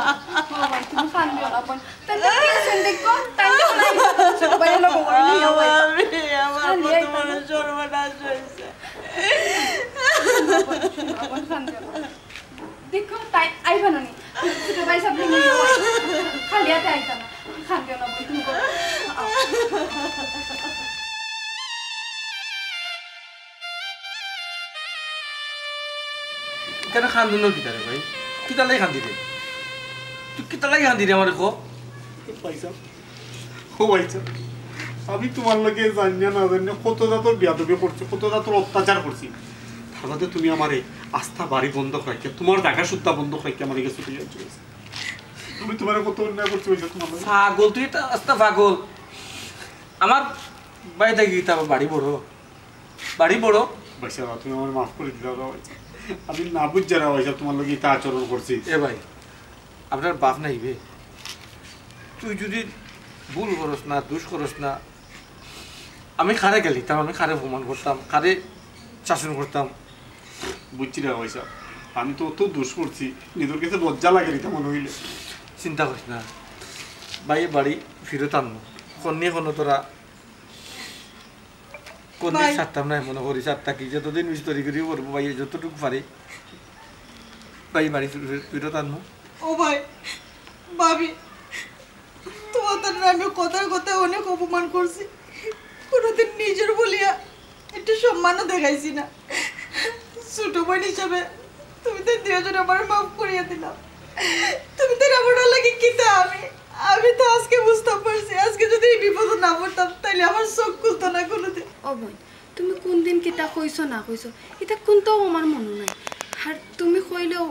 ও ভাই, তুমি কান্দিও না, বোন। তাই তো টেনশন দেখো, তাই তো নাই, ছোট ভাই হলো বড় নিয়ে ও ভাই। আমি, আমার খালি কত আইবা বড় না। সর্বনাশ অইছে। ও বোন, কান্দিও না। দেখো, তাই আইবা না নি। ছোট ভাই সামনে নিয়ে ও। খালি আতে আইবা না। কান্দিও না, বোন, তুমি করো। ইখানো কান্দন কিতা রে ভাই? কিতার লাগি কান্দিরে? তুই কিতার লাগি কান্দিরে আমারে ক? ভাইসাব, ও ভাইসাব, আমি তুমার লগে জানিয়া না জানিয়া কত জাতর বেয়াদবি করছি, কত জাতর অত্যাচার করছি। তার বাদে তুমি আমারে আস্তা বাড়ি বন্ধক রাখিয়া, তুমার জাগা সুদ্ধা বন্ধক রাখিয়া আমার গেছে তুই আনছো। আমি তুমারে কত অন্যায় করছি ভাইসাব তুমার লগে। পাগল, তুই একটা আস্তা পাগল। আমার বাড়ি থাকি কিতা বাড়ি বড়? বাড়ি বড়। ভাইসাব, তুমি আমারে মাফ করি দিলাও রে ভাইসাব। আমি না বুঝিয়া রে ভাইসাব তুমার লগে ইতা আচরণ করছি। এ ভাই, আপনার বাপ নাই বে। তুই যুদি ভুল করস না, দুষ করস না, আমি কারে গালিতাম, আমি কারে অপমান করতাম, কারে শাসন করতাম? বুঝছি রে ভাইসাব, আমি তো অত দুষ করছি, নিজর গেছে লজ্জা লাগে রে ইতা মনে অইলে। চিন্তা করিস না, ভাইয়ে বাড়ি ফিরত আনমু। কন্যা কোনো তোরা কোন দিন ভাই। ছাড়তাম না, মনে করি ছাড়তা কি, যতদিন মিস্ত্রি করি করবো ভাই, যতটুকু পারি ভাই বাড়ি ফিরে-, ফিরত আনমু। ও ভাই, ভাবি, তুমার তারে আমি কথায় কথায় অনেক অপমান করছি, কোনোদিন নিজর বলিয়া একটু সম্মানও দেখাইছি না। ছোট বোন হিসাবে তুমি তো দুইজনে আমারে মাফ করিয়া দিলাও। তুমি তো আমার লাগি কিতা আমি আমি তো আজকে বুঝতাম পারছি, আজকে যদি এই বিপদে না পড়তাম, তাইলে আমার চোখ খুলতো না কোনোদিন। ও বোন, তুমি কোন দিন কিতা কইছো না কইছো, ইতা কুন্তাও আমার মনো নাই। আর তুমি কইলেও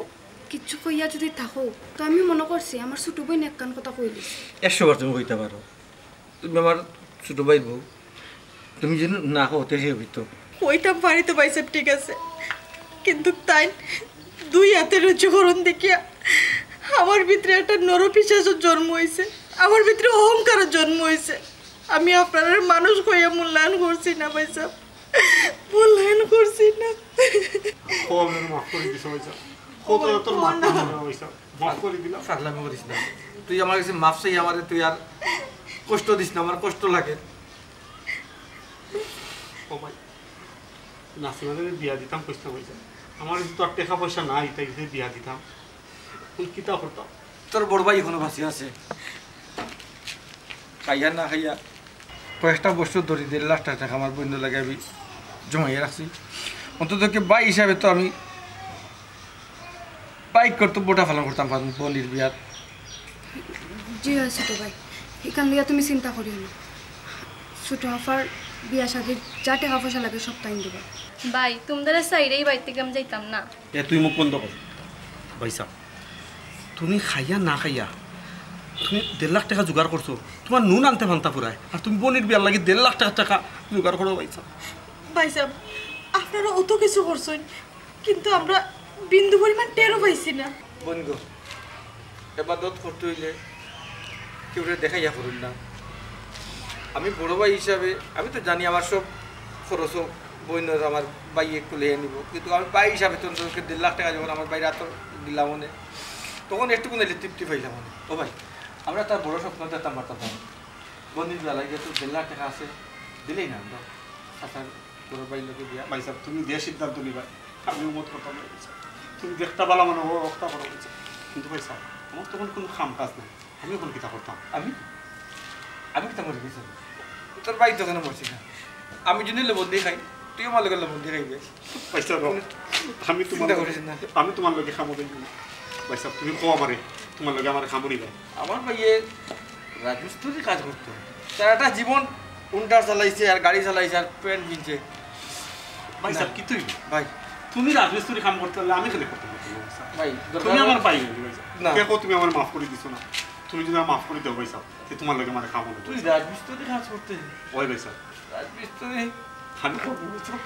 কিচ্ছু কইয়া যদি থাকো, তো আমি মনো করছি আমার ছোট বইন একখান কথা কইলিছে। একশো বার তুমি কইতা পারো, তুমি আমার ছোট ভাইর বউ, তুমি যদি না কও, তে হে অইতো। কইতাম পারি তো ভাইসাব, ঠিক আছে, কিন্তু তাইন দুই আতের রুচিকরণ দেখিয়া আমার ভিতরে একটা নরপিশাচর জন্ম অইছে, আমার ভিতরে অহংকারর জন্ম অইছে। আমি আপনারারে মানুষ কইয়া মূল্যায়ন করছি না ভাইসাব, মূল্যায়ন করছি না। ও, আমারে মাফ করি দিছো ভাইসাব। কত ও, তোর ও মাফ না। করি দিছো ভাইসাব। মাফ করি দিলাম। পাগলামি করিস না। তুই আমার কাছে মাফ চাই, আমারে তুই আর কষ্ট দিস না, আমার কষ্ট লাগে। ও ভাই, নাসিমারে আমি বিয়া দিতাম কইছিলাম ভাইসাব। আমার কাছে তো আর টেকা পয়সা নাই, তাই যে বিয়া দিতাম। এখন কিতা করতাম? তোর বড় ভাই এখনো বাঁচিয়া আছে। খাইয়া না খাইয়া কয়েকটা বছর ধরি দেড় লাখ টেকা আমার বইনর লাগি আমি জমাইয়া রাখছি। অন্তত কি ভাই হিসাবে তো আমি ভাইর কর্তব্যটা পালন করতাম পারমু বইনর বিয়াত। জি অয় ছোট ভাই, ইখান লইয়া তুমি চিন্তা করিও না। ছোট আফার বিয়া শাদির যা টেকা পয়সা লাগে সব তাইন দিবা। ভাই, তুমরারে ছাইড়া ই বাড়ি থাকি আমি যাইতাম না। এ, তুই মুখ বন্ধ কর। ভাইসাব, তুমি খাইয়া না খাইয়া, তুমি দেড় লাখ টেকা জোগাড় করছো, তুমার নুন আনতে ফান্তা ফুরায়, আর তুমি বইনর বিয়ার লাগি দেড় লাখ টেকা, টেকা জোগাড় করো ভাইসাব। ভাইসাব, আপনারা অত কিছু করছইন, কিন্তু আমরা বিন্দু পরিমাণ টেরও পাইছি না। বইন গো, এবাদত করতে অইলে কেউরে দেখাইয়া করইন না। আমি বড় ভাই হিসাবে আমি তো জানি আমার সব খরচও বইনর আমার ভাইয়ে কুলাইয়া নিবো, কিন্তু আমি ভাই হিসাবে তো অন্তত দেড় লাখ টেকা যখন আমার ভাইর আতো দিলাম অনে, তখন একটুকু নাইলে তৃপ্তি পাইলাম অনে। ও ভাই, আমরা তো আর বড় স্বপ্ন দেখতাম পারতাম না। বইনর বিয়ার লাগি তো দেড় লাখ টেকা আছে, দিলেই না আমরা। চাচার বড় ভাইর লগে বিয়া। ভাইসাব, তুমি যে সিদ্ধান্ত নিবায়, আমি উমত করতাম না ভাইসাব। তুমি দেখতা ভালা মনো অয়, অতা করো ভাইসাব। কিন্তু ভাইসাব, আমার তো অখন কুনু কাম কাজ নাই, আমি অখন কিতা করতাম? আমি? আমি কিতা মরি গেছি? তোর ভাই তো অখনো মরছে না। আমি যদি লবন্দি খাই, তুইও আমার লগে লবন্দি খাইবে। ভাইসাব, আমি তুমার চিন্তা লগে, করিস না। আমি তুমার লগে কামো যাইমু না। ভাইসাব, তুমি কও আমারে, তুমার লগে আমারে কামো নিবায়। আমার ভাইয়ে রাজমিস্ত্রির কাজ করতো। সারাটা জীবন হুন্ডা চালাইছে আর গাড়ি চালাইছে আর প্যান্ট কিনছে। ভাইসাব, না। কিতা অইলো? ভাই। তুমি রাজমিস্ত্রির কাম করতে পারলে আমি কেনে করতাম না ভাইসাব? ভাই, দরকার তুমি আমার ভাই নায়নি ভাইসাব। না। দেখো, তুমি আমারে মাফ করি দিছো না। তুমি যদি আমারে মাফ করি দেও ভাইসাব, তে তুমার লগে আমারে কামো নিবায়। তুই রাজমিস্ত্রির কাজ করতে? অয় ভাইসাব। রাজমিস্ত্রি? আমি করমু ভাইসাব।